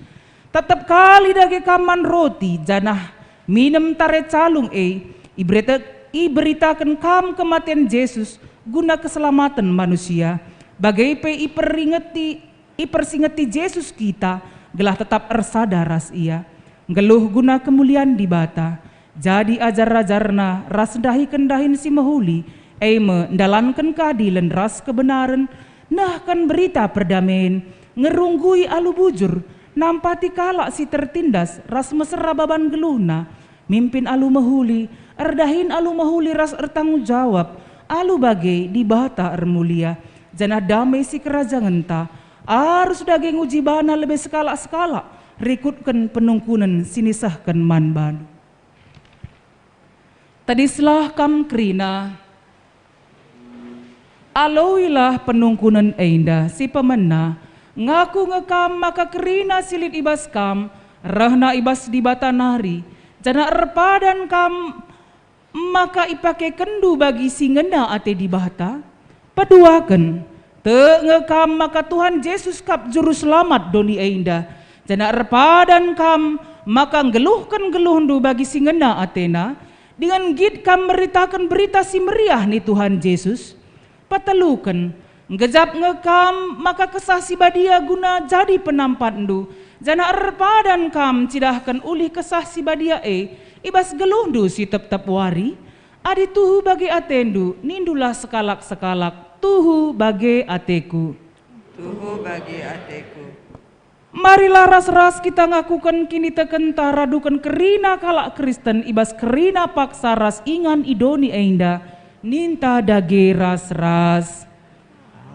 Tep-tep kali dage kam man roti, janah minem tare calung e, iberita-, iberitaken kam kematen Jesus guna keselamaten manusia, bage pe iperingeti ipersingeti Jesus kita gelah tetap ersada ras Ia, nggeluh guna kemulian Dibata. Jadi ajar-ajarNa ras ndahiken dahin si mehuli, e me ndalanken keadilen ras kebenaren, nehken berita perdamen, ngerunggui alu bujur, nampati kalak si tertindas ras mesera baban geluhna, mimpin alu mehuli, erdahin alu mehuli ras ertanggung jawab, alu bage Dibata ermulia, janah dame si kerajangenta, arus dage nguji bana lebe sekalak-sekalak, rikutken penungkunen si nisehken man bandu. Tedislah kam kerina. Aloilah penungkunen enda si pemena, ngaku nge kam maka kerina si lit i bas kam, rehna i bas Dibata nari, janah erpadan kam maka ipakekenndu bagi si ngena ate Dibata? Peduaken, tek nge kam maka Tuhan Jesus kap Juru Selamat doni enda, janah erpadan kam maka nggeluhken geluhndu bagi si ngena ateNa, dingen nggit kam meritaken Berita Si Meriah ni Tuhan Jesus? Peteluken, nggejap nge kam maka Kesah Si Badia guna jadi penampatndu, janah erpadan kam cidahken ulih Kesah Si Badia e i bas geluhndu si tep-tep wari? Adi tuhu bage atendu, nindulah sekalak-sekalak, "Tuhu bage ateku." Tuhu bage ateku. Marilah ras-ras kita ngakuken kinitekenta raduken kerina kalak Kristen i bas kerina paksa ras ingan i doni enda, ninta dage ras-ras.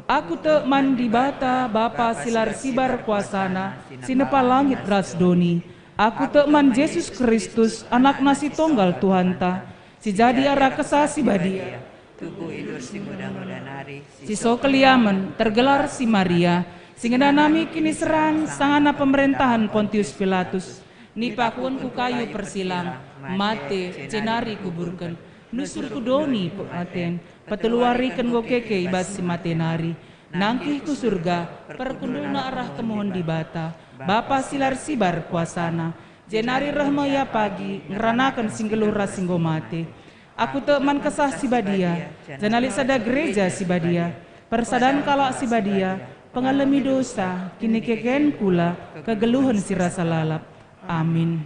Aku tek man Dibata, Bapa si la ersibar kuasaNa, si nepa langit ras doni. Aku tek man Jesus Kristus, AnakNa si Tonggal Tuhanta, si jadi arah Kesah Si Badia. Tubuh idur si nguda-nguda nari, si so keliamen, tergelar si Maria, si ngenanami kiniseran sangana pemerentahen Pontius Pilatus, nipakuken ku kayu persilang, mate, jenari kuburken, nusur ku doni pematen, peteluariken enggo keke i bas si mate nari, nangkih ku Surga, perkundulna arah kemuhen Dibata, Bapa si la ersibar kuasaNa, jenari reh me Ia pagi, ngeranaken si nggeluh ras si enggo mate. Aku tek man Kesah Si Badia, janah lit sada Gereja Si Badia, persadan kalak si badia, pengalemi dosa, kinikeken kula, kegeluhen si rasa lalap. Amin.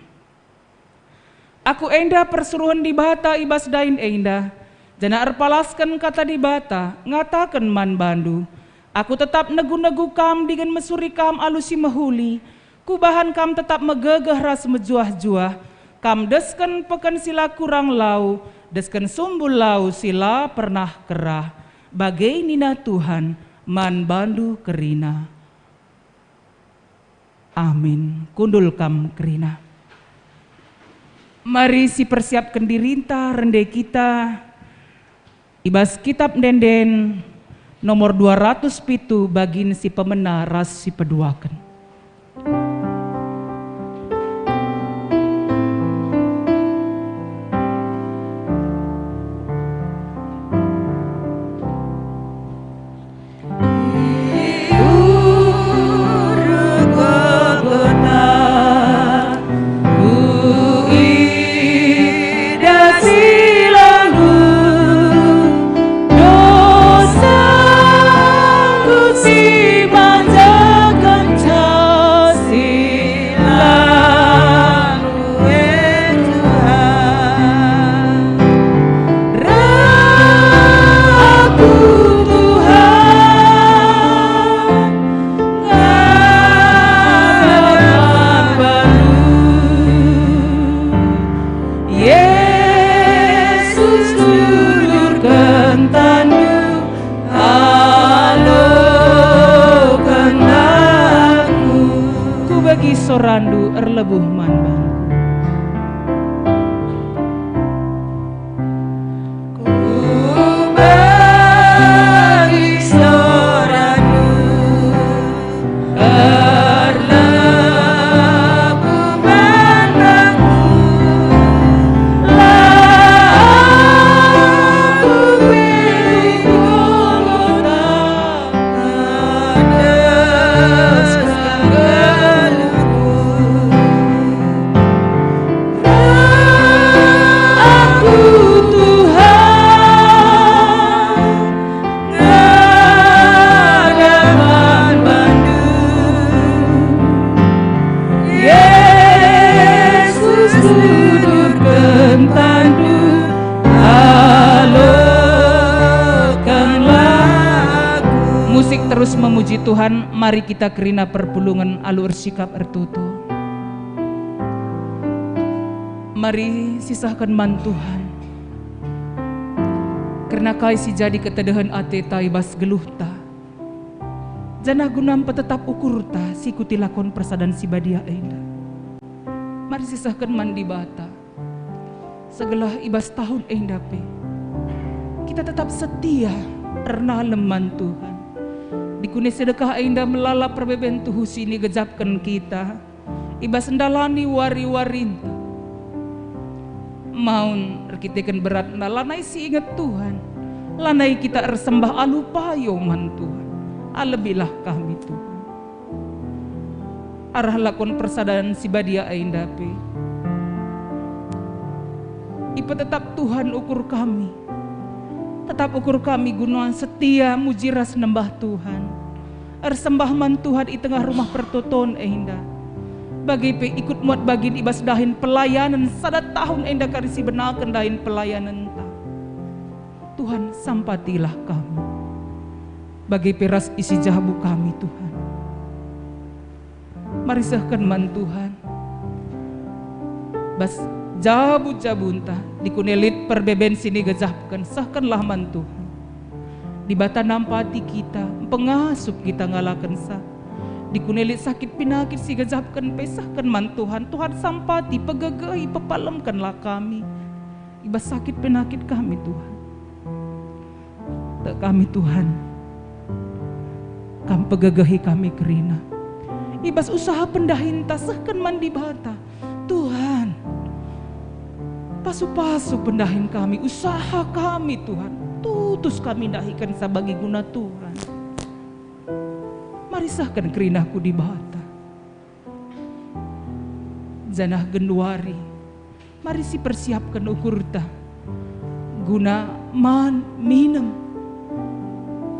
Aku enda persuruhen Dibata i bas dahin enda, janah erpalasken Kata Dibata, ngataken man bandu, aku tetap negu-negu kam dingen mesuri kam alu si mehuli, kubahan kam tetap megegeh ras mejuah-juah, kam desken peken si la kurang lau, desken sumbul lau si la pernah kerah. Bage nina Tuhan man bandu kerina. Amin. Kundul kam kerina. Mari sipersiapken dirinta rende kita i bas Kitab Ende-enden nomor dua ratus pitu, bagin si pemena ras si peduaken. sorandu erlebuh man bangku. Kubegi sorandu erlebuh man bangku, la aku pilih Golgota. Aku, Tuhan, ngadap man bandu. Yesus, kudurken tandu, alokenlah aku. Musik terus memuji Tuhan. Mari kita kerina perpulungen alu ersikap ertoto. Mari sisehken man Tuhan kerna kai si jadi ketedehen ateta i bas geluhta, janah guna mpetetap ukurta si ikuti lakon persadan si badia enda. Mari sisehken man Dibata. Segelah i bas tahun enda pe, kita tetap setia ernalem man Tuhan. Dikune sedekah enda melala perbeben tuhu si nigejapken kita i bas ndalani wari-warinta. Maun erkiteken beratna lanai si inget Tuhan, lanai kita ersembah alu payo man Tuhan. Alebilah kami, Tuhan. Arah lakon persadan si badia enda pe, ipetetap Tuhan ukur kami. Tetap ukur kami guna setia muji ras nembah Tuhan, ersembah man Tuhan i tengah rumah pertoton enda, bage pe ikut muat bagin i bas dahin pelayanen sada tahun enda kari si benaken dahin pelayanenta. Tuhan, sampatilah kami, bage pe ras isi jabu kami, Tuhan. Mari sehken man Tuhan. Bas jabu-jabunta, dikune lit perbeben si nigejapken, sehkenlah man Tuhan. Dibata nampati kita, mpengasup kita ngalakensa. Dikune lit sakit penakit si gejapken pe, sehken man Tuhan. Tuhan, sampati, pegegehi, pepalemkenlah kami i bas sakit penakit kami, Tuhan. Tek kami, Tuhan, Kam pegegehi kami kerina. I bas usaha pendahinta sehken man Dibata, Tuhan, pasu-pasu pendahin kami, usaha kami, Tuhan, tutus kami ndahikenca bagi guna Tuhan. Mari sehken kerina ku Dibata. Janah genduari, mari sipersiapken ukurta guna man, minem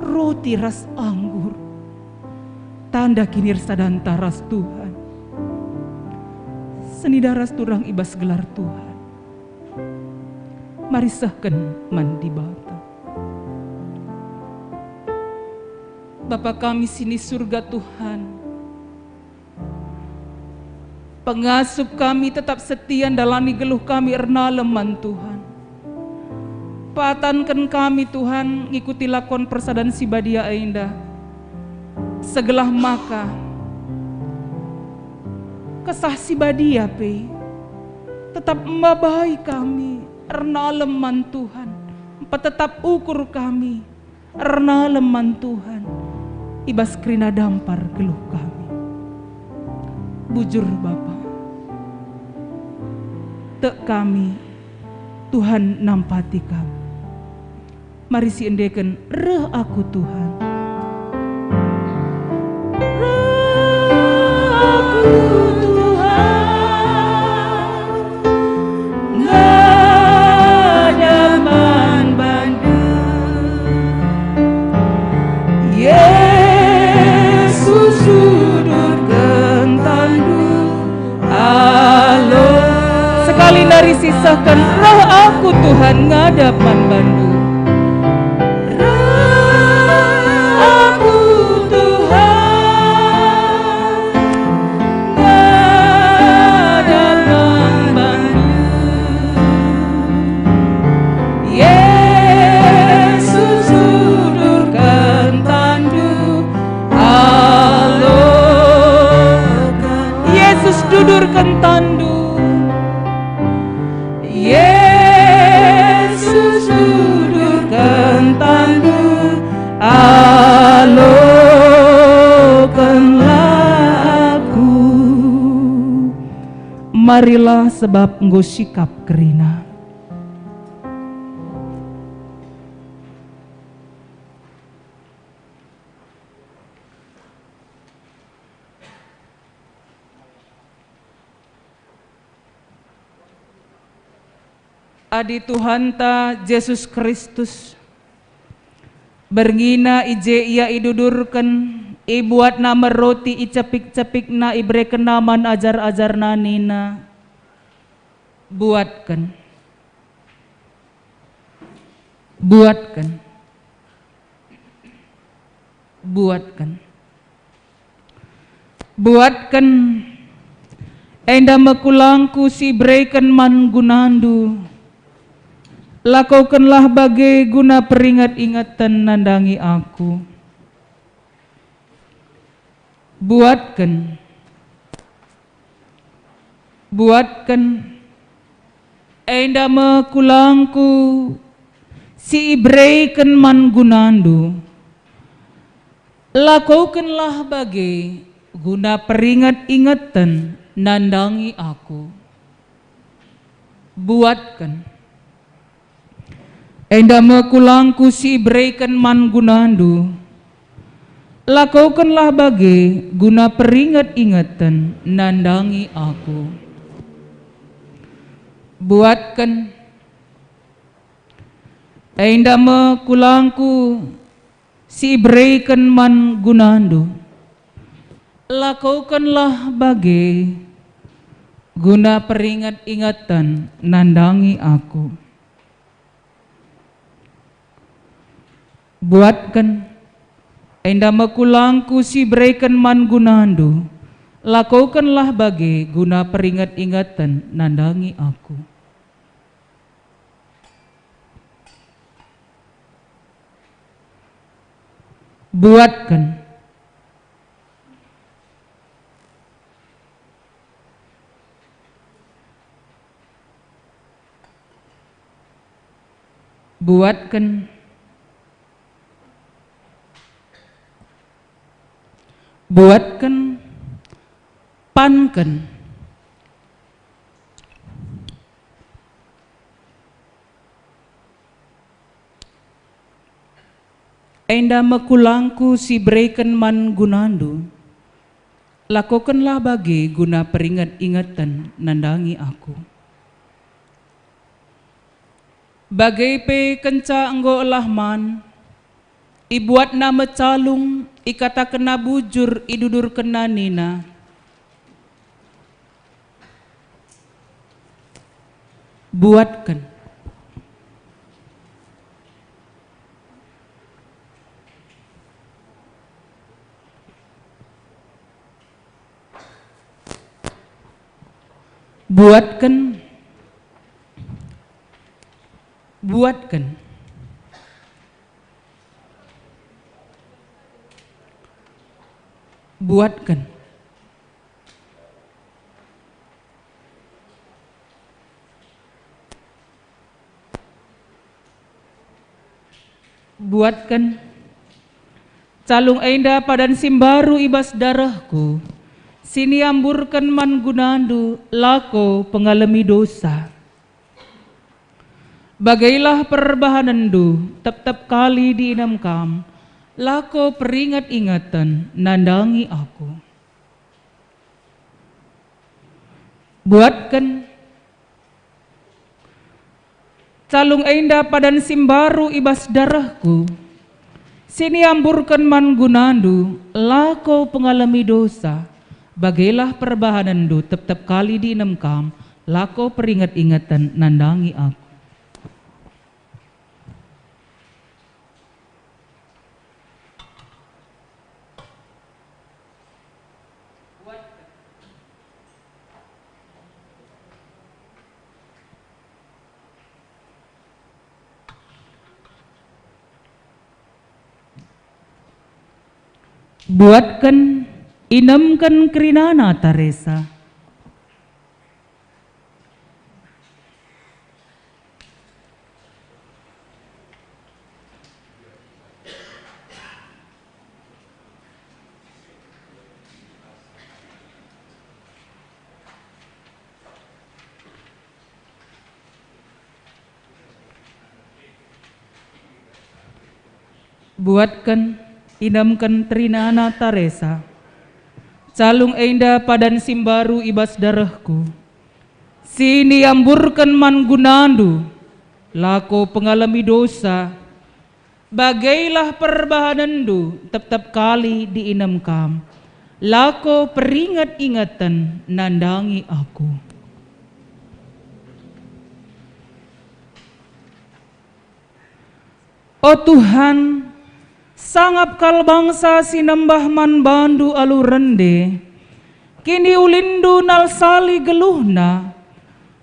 roti ras anggur, tanda kinirsadanta ras Tuhan, senina ras turang i bas gelar Tuhan. Mari sehken man Dibata. Bapa kami si ni Surga, Tuhan, pengasup kami tetap setia ndalani geluh kami ernalem man Tuhan. Patanken kami, Tuhan, ngikuti lakon persadan si badia enda. Segelah maka Kesah Si Badia pe tetap mbabai kami ernalem man Tuhan, mpetetap ukur kami ernalem man Tuhan i bas kerina dampar geluh kami. Bujur, Bapa, tek kami, Tuhan nampati kami. Mari siendeken, Reh Aku, Tuhan. Reh Aku, Tuhan, ngadap man bandu. Yesus, sudurken tandu, alo. Sekali nari sisehken, Reh Aku, Tuhan, ngadap man bandu. Reh Aku, Tuhan, ngadap man bandu. Yesus, sudurken tandu, aloken. Yesus, Dudurken tanNdu, Yesus, dudurken tanNdu, alokenlah aku. Marilah, sebab enggo sikap kerina. Adi Tuhanta Jesus Kristus, berngina i je Ia idudurken, ibuatNa me roti, icepik-cepikNa, iberekenNa man ajar-ajarNa nina, "Buatken, buatken, buatken." Buatken, enda me kulangKu si ibereken man gunandu. Lakokenlah bage guna peringet-ingeten nandangi Aku. Buatken, buatken, enda me kulangKu si ibereken man gunandu. Lakokenlah bage guna peringet-ingeten nandangi Aku. Buatken, enda me kulangKu si ibereken man gunandu. Lakokenlah bage guna peringet-ingeten nandangi Aku. Buatken, enda me kulangKu si ibereken man gunandu. Lakokenlah bage guna peringet-ingeten nandangi Aku. Buatken, enda me kulangKu si ibereken man gunandu. Lakokenlah bage guna peringet-ingeten nandangi Aku. Buatken. Buatken. Buatken. Panken. Enda me kulangKu si ibereken man gunandu. Lakokenlah bage guna peringet-ingeten nandangi Aku. Bage pe kenca enggo elah man, ibuatna me calung, ikatakenna bujur, idudurkenna nina, "Buatken." Buatken. Buatken. Buatken. Buatken. Calung enda padan si mbaru i bas darehKu, si niamburken man gunandu, lako pengalemi dosa. Bagailah perbahanenndu, tep-tep kali diinem kam, lako peringet-ingeten nandangi Aku. Buatken. Calung enda padan si mbaru i bas darehKu, si niamburken man gunandu, lako pengalemi dosa. Bagailah perbahanenndu, tep-tep kali diinem kam, lako peringet-ingeten nandangi Aku. Buatken, inemken kerinana taresa. Buatken, inemken terinana Taresa. Calung enda padan si mbaru i bas darehku, si niamburken man gunandu, lako pengalemi dosa, bagailah perbahanenndu tep-tep kali diinem kam, lako peringet-ingeten nandangi aku. O Tuhan, sangap kal bangsa si nembah man bandu alu rende. Kiniulinndu nalsali geluhna.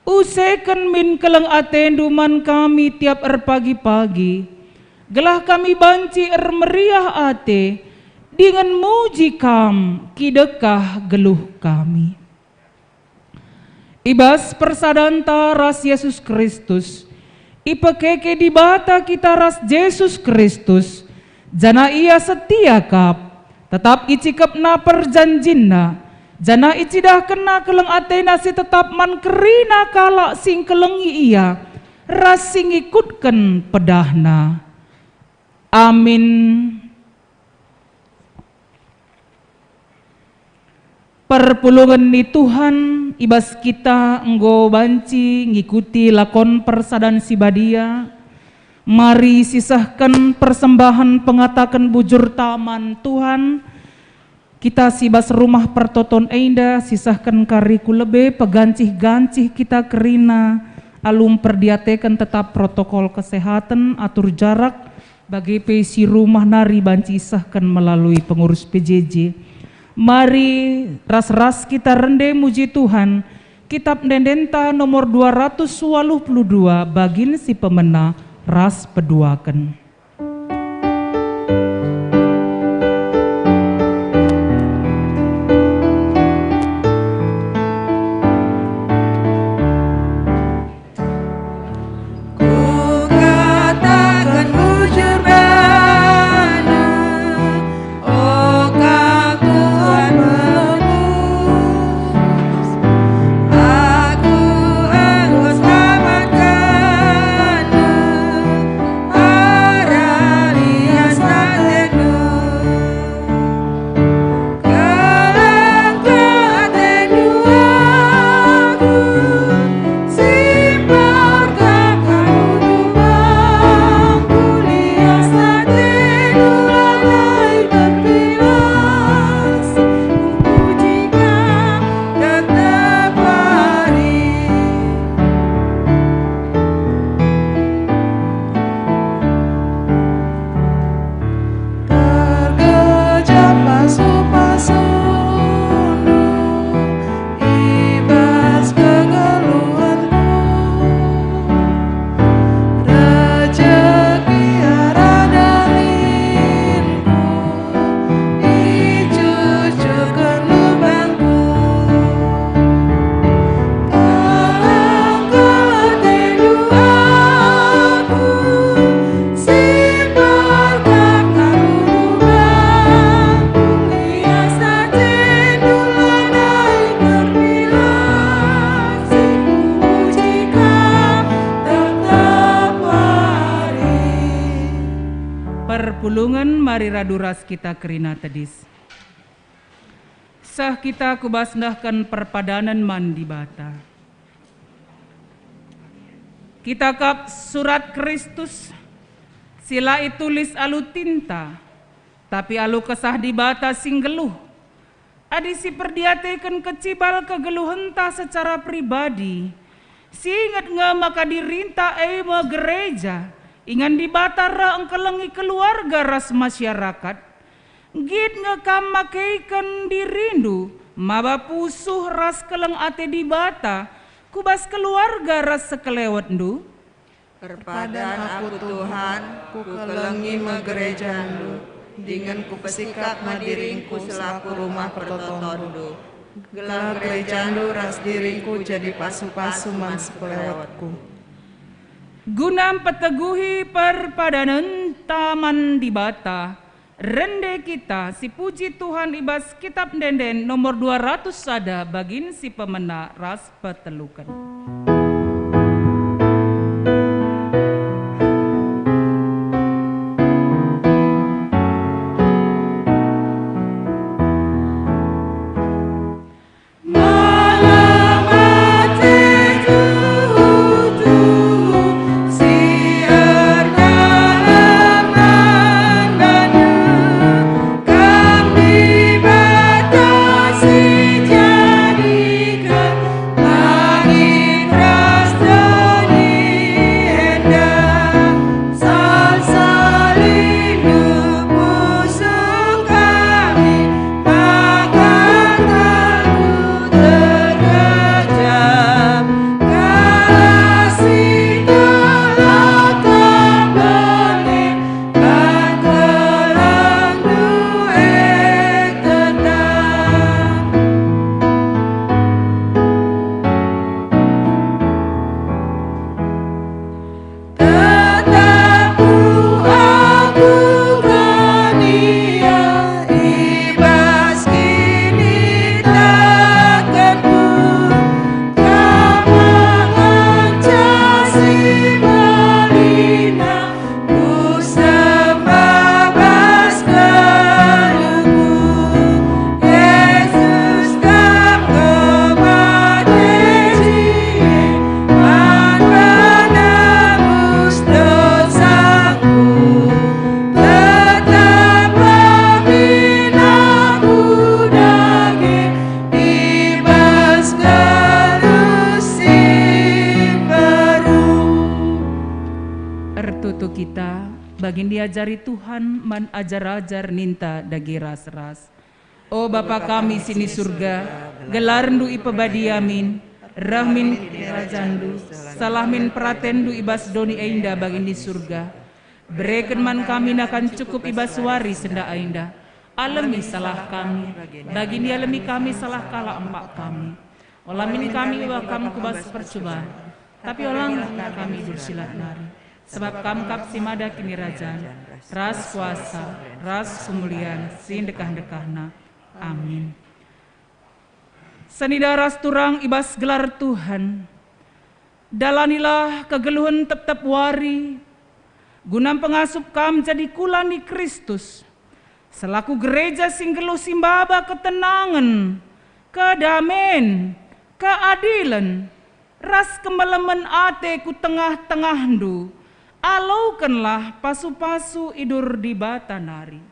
Useken min keleng atendu man kami tiap erpagi-pagi, gelah kami banci ermeriah ate dingen muji kam kidekah geluh kami. I bas persadanta ras Jesus Kristus, ipekeke Dibata kita ras Jesus Kristus, janah Ia setia kap, tetap icikepNa perjanjinNa, janah icidahkenNa keleng ateNa si tetap man kerina kalak si ngkelengi Ia ras si ngikutken pedahNa. Amin. Perpulungen ni Tuhan, i bas kita enggo banci ngikuti lakon persadan si badia. Mari sisehken persembahen pengataken bujurta man Tuhan. Kita si bas rumah pertoton enda sisehken kari ku lebe pegancih-gancih kita kerina alu mperdiateken tetap protokol kesehatan, atur jarak, bage pe si rumah nari banci isehken melalui pengurus P J J. Mari ras-ras kita rende muji Tuhan, Kitap Ende-endenta nomor dua ratus waluh puluh dua, bagin si pemena ras peduaken. Kukataken bujur bandu, o kam Tuhan menebus. Aku enggo selamatkendu, arah lias atendu. Keleng atendu aku, si mperkap aku bangku, lias atendu lanai terpilas, kupuji Kam tetap wari. Tergejap pasu-pasundu i bas kegeluhenku. Rejeki arah dalinku icucuken lubangku. Keleng atendu aku, si mperkap aku bangku, lias atendu lanai terpilas, si kupuji Kam tetap wari. Perpulungen, mari radu ras kita kerina tedis. Seh kita ku bas nehken perpadanen man Dibata. Kita kap surat Kristus si la itulis alu tinta, tapi alu Kesah Dibata si nggeluh. Adi siperdiateken kecibal kegeluhenta secara pribadi, siinget nge maka dirinta e me gereja, ingan Dibata reh engkelengi keluarga ras masyarakat. Nggit nge kam makeiken dirindu maba pusuh ras keleng ate Dibata ku bas keluarga ras sekelewetndu? Erpadan aku, Tuhan, kukelengi me gerejaNdu, dingen kupesikap me diringku selaku rumah pertotonNdu, gelah gerejaNdu ras diringku jadi pasu-pasu man sekelewetku. Guna mpeteguhi perpadanenta man Dibata, rende kita sipuji Tuhan i bas Kitap Ende-enden nomor dua ratus sada, bagin si pemena ras peteluken. Bagi ndiajari Tuhan man ajar-ajar ninta dage ras-ras. O Bapa kami si ni Surga, gelarNdu ipebadia min, reh min kinirajanNdu, salah min peratenNdu i bas doni enda bagi ni Surga. Bereken man kami nakan cukup i bas wari sendah enda. Alemi salah kami, bagi nialemi kami salah kalak empak kami. Ola min kami ibaba Kam ku bas percuban, tapi olangi kami idur si lat nari. Sabap Kam kap si mada kinirajan, ras kuasa, ras kemulian si ndekah-ndekahna. Amin. Senina ras turang i bas gelar Tuhan, dalanilah kegeluhen tep-tep wari, guna pengasup kam jadi kula ni Kristus, selaku gereja si nggeluh si maba ketenangen, kedamen, keadilen, ras kemelemen ate ku tengah-tengahndu. Alokenlah pasu-pasu idur Dibata nari.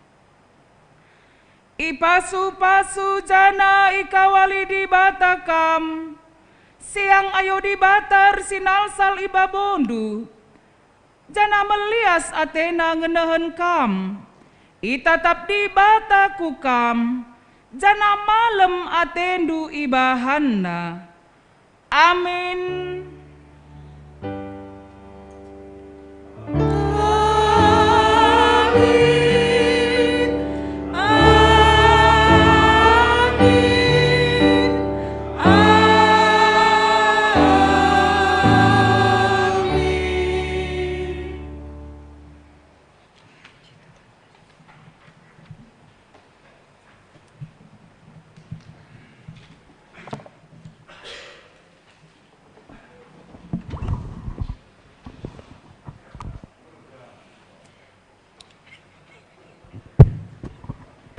Ipasu-pasu janah ikawali Dibata kam, siang ayo Dibata ersinalsal i babondu, janah melias ateNa ngenehen kam. Itatap Dibata ku kam, janah malem atendu ibahanNa. Amin. Amin. Amin. Amin.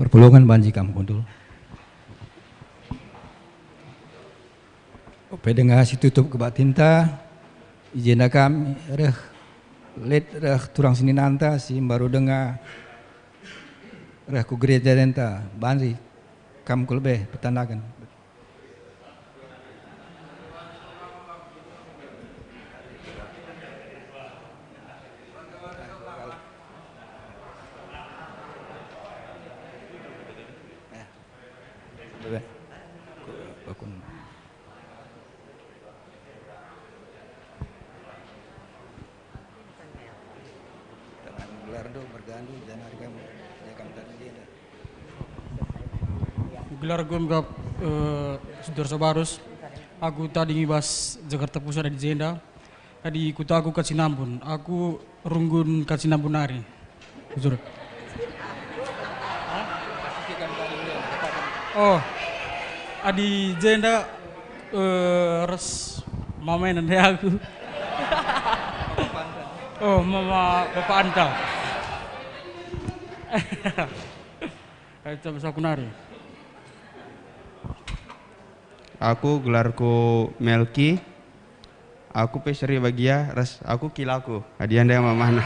Perpulungen banci kam kundul. Ope denga si tutup kebaktinta, i jenda kam reh lit reh turang seninanta si mbaru denga reh ku gereja enda, banci kam ku lebe petandaken. Gelarndu, mergandu, janah kam, ya kam tadi dia. Gelarku engkap, eh, Sudarso Barus. Aku tading i bas Jakarta Pusat adi jenda. Adi kutaku Kacinambun. Aku runggun Kacinambun nari. Bujur. Oh, adi jenda, eh, ras mama nande aku. Oh, mama bapa anta. Ayo, coba aku nari. Aku gelarku Melki. Aku pe seri bagia ras aku kilaku. Adi enda mamana.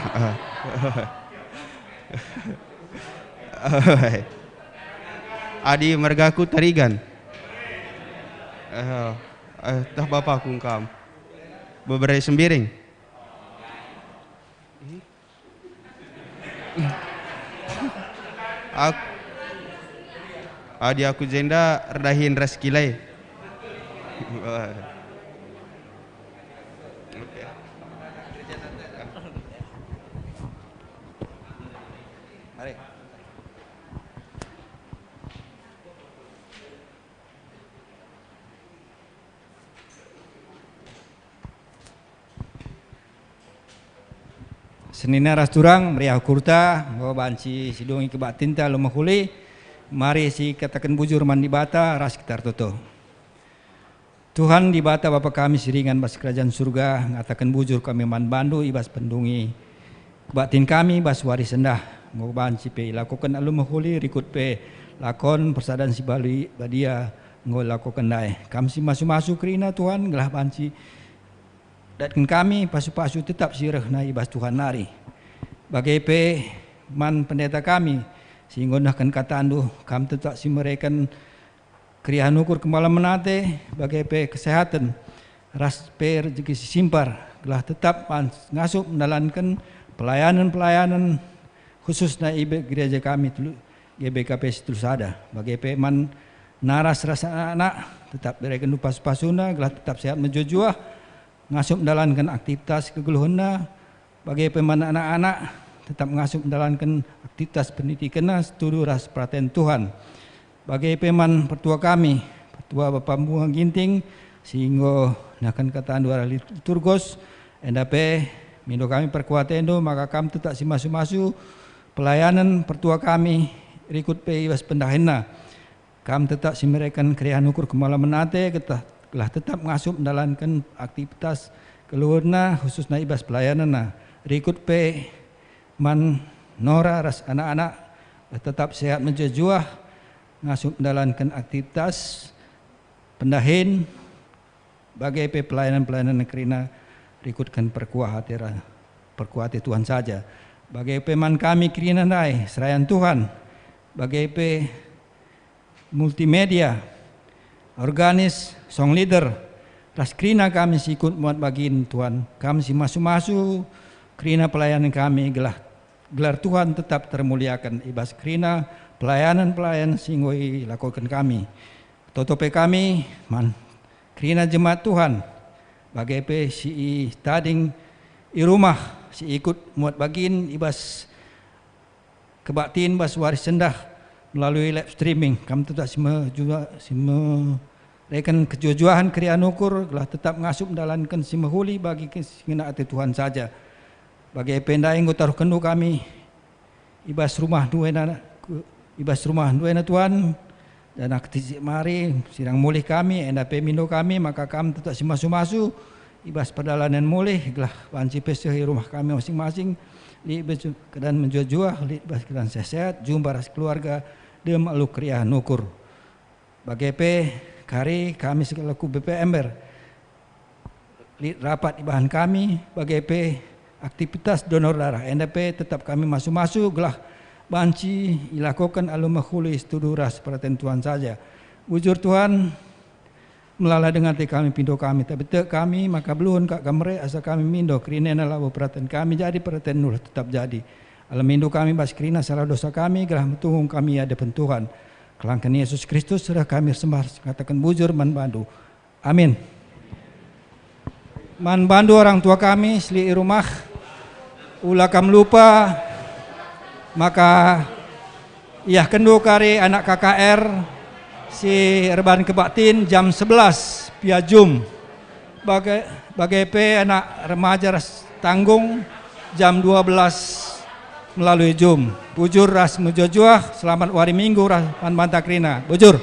Adi mergaku Tarigan. Eh, eh, tah bapaku engkam. Bebere Sembiring. Aku, adi aku jenda erdahin ras kilai. Mari. Senina ras turang, meriah ukurta, enggo banci sidungi kebaktinta alu mehuli, mari sikataken bujur man Dibata ras kita ertoto. Tuhan Dibata Bapa kami si ringan bas Kerajaan Surga, ngataken bujur kami man bandu i bas pendungi kebaktin kami bas wari sendah, enggo banci pe ilakoken alu mehuli rikut pe lakon persadan si bali badia enggo ilakoken ndai. Kam si masu-masu kerina Tuhan, gelah banci datken kami pasu-pasu tetap si rehna i bas Tuhan nari. Bage pe man pendeta kami si enggo nehken katandu, kam tetap si mereken keriahen ukur kemalemen ate, bage pe kesehaten, ras pe rejeki si simpar, gelah tetap man ngasup ndalanken pelayanen-pelayanen, khususna i be-, gereja kami telu, G B K P si telu sada. Bage pe man naras ras anak-anak, tetap bereken pasu-pasuna, gelah tetap sehat mejuah-juah, ngasup ndalanken aktivitas kegeluhenna, bage pe man anak-anak, tetap ngasup ndalanken aktivitas pendidikenna setuju ras peraten Tuhan. Bage pe man pertua kami, pertua Bapa Bunga Ginting, si enggo nehken katandu arah liturgos, enda pe mindo kami perkuatendu, maka kam tetap si masu-masu pelayanen pertua kami, rikut pe i bas pendahinna. Kam tetap si mereken keriahen ukur kemalemen ate, getah gelah tetap ngasup ndalanken aktivitas keluarna, khususna i bas pelayanenna. Rikut pe man Nora ras anak-anak, gelah tetap sehat mejuah-juah, ngasup ndalanken aktivitas pendahin, bage pe pelayanan-pelayanan kerina rikutken perkuah ate ra-, perkuah ate Tuhan saja. Bage pe man kami kerina ndai, serayan Tuhan, bage pe multimedia, organis, song leader, ras kerina kami si ikut muat bagin Tuhan, kam si masu-masu kerina pelayanan kami, gelah gelar Tuhan tetap termuliaken i bas kerina pelayanan-pelayanan si enggo ilakoken kami. Toto pe kami man kerina jemaat Tuhan, bage pe si i tading i rumah, si ikut muat bagin i bas kebaktin bas wari sendah melalui live streaming. Kam tetap si mejua-, si mereken kejuah-juahen keriahen ukur, gelah tetap ngasup ndalanken si mehuli bagi ke-, si ngena ate Tuhan saja. Bage pe ndai enggo taruhkenndu kami i bas rumah nduena, ku-, i bas rumah nduena Tuhan, janah ketisik mari sirang mulih kami, enda pe mindo kami, maka kam tetap si masu-masu i bas perdalanen mulih, gelah banci pe seh i rumah kami masing-masing, lit bas keadaan mejuah-juah, lit bas keadaan sehat-sehat, jumpa ras keluarga, dem alu keriahen ukur. Bage pe kari kami selaku B P Ember, lit rapat ibahan kami, bage pe aktivitas donor darah, enda pe tetap kami masu-masu gelah banci ilakoken alu mehuli setuju ras peraten Tuhan saja. Bujur Tuhan, melala denga ate kami pindo kami, tapi tek kami maka beluhen kap kam mere asa kami mindo, kerinana labo peraten kami jadi peraten nulih tetap jadi. Alam mindo kami bas kerina salah dosa kami, gelah metunggung kami i adepen Tuhan. Kelangken Yesus Kristus, reh kami ersembah ngataken bujur man bandu. Amin. Man bandu orang tua kami si lit i rumah, ula kam lupa maka iahkenndu kari anak K K R si erban kebaktin jam sebelas via Zoom. Bage, bage pe anak remaja ras tanggung jam dua belas melalui Zoom. Bujur ras mejuah-juah, selamat wari Minggu ras man banta kerina. Bujur.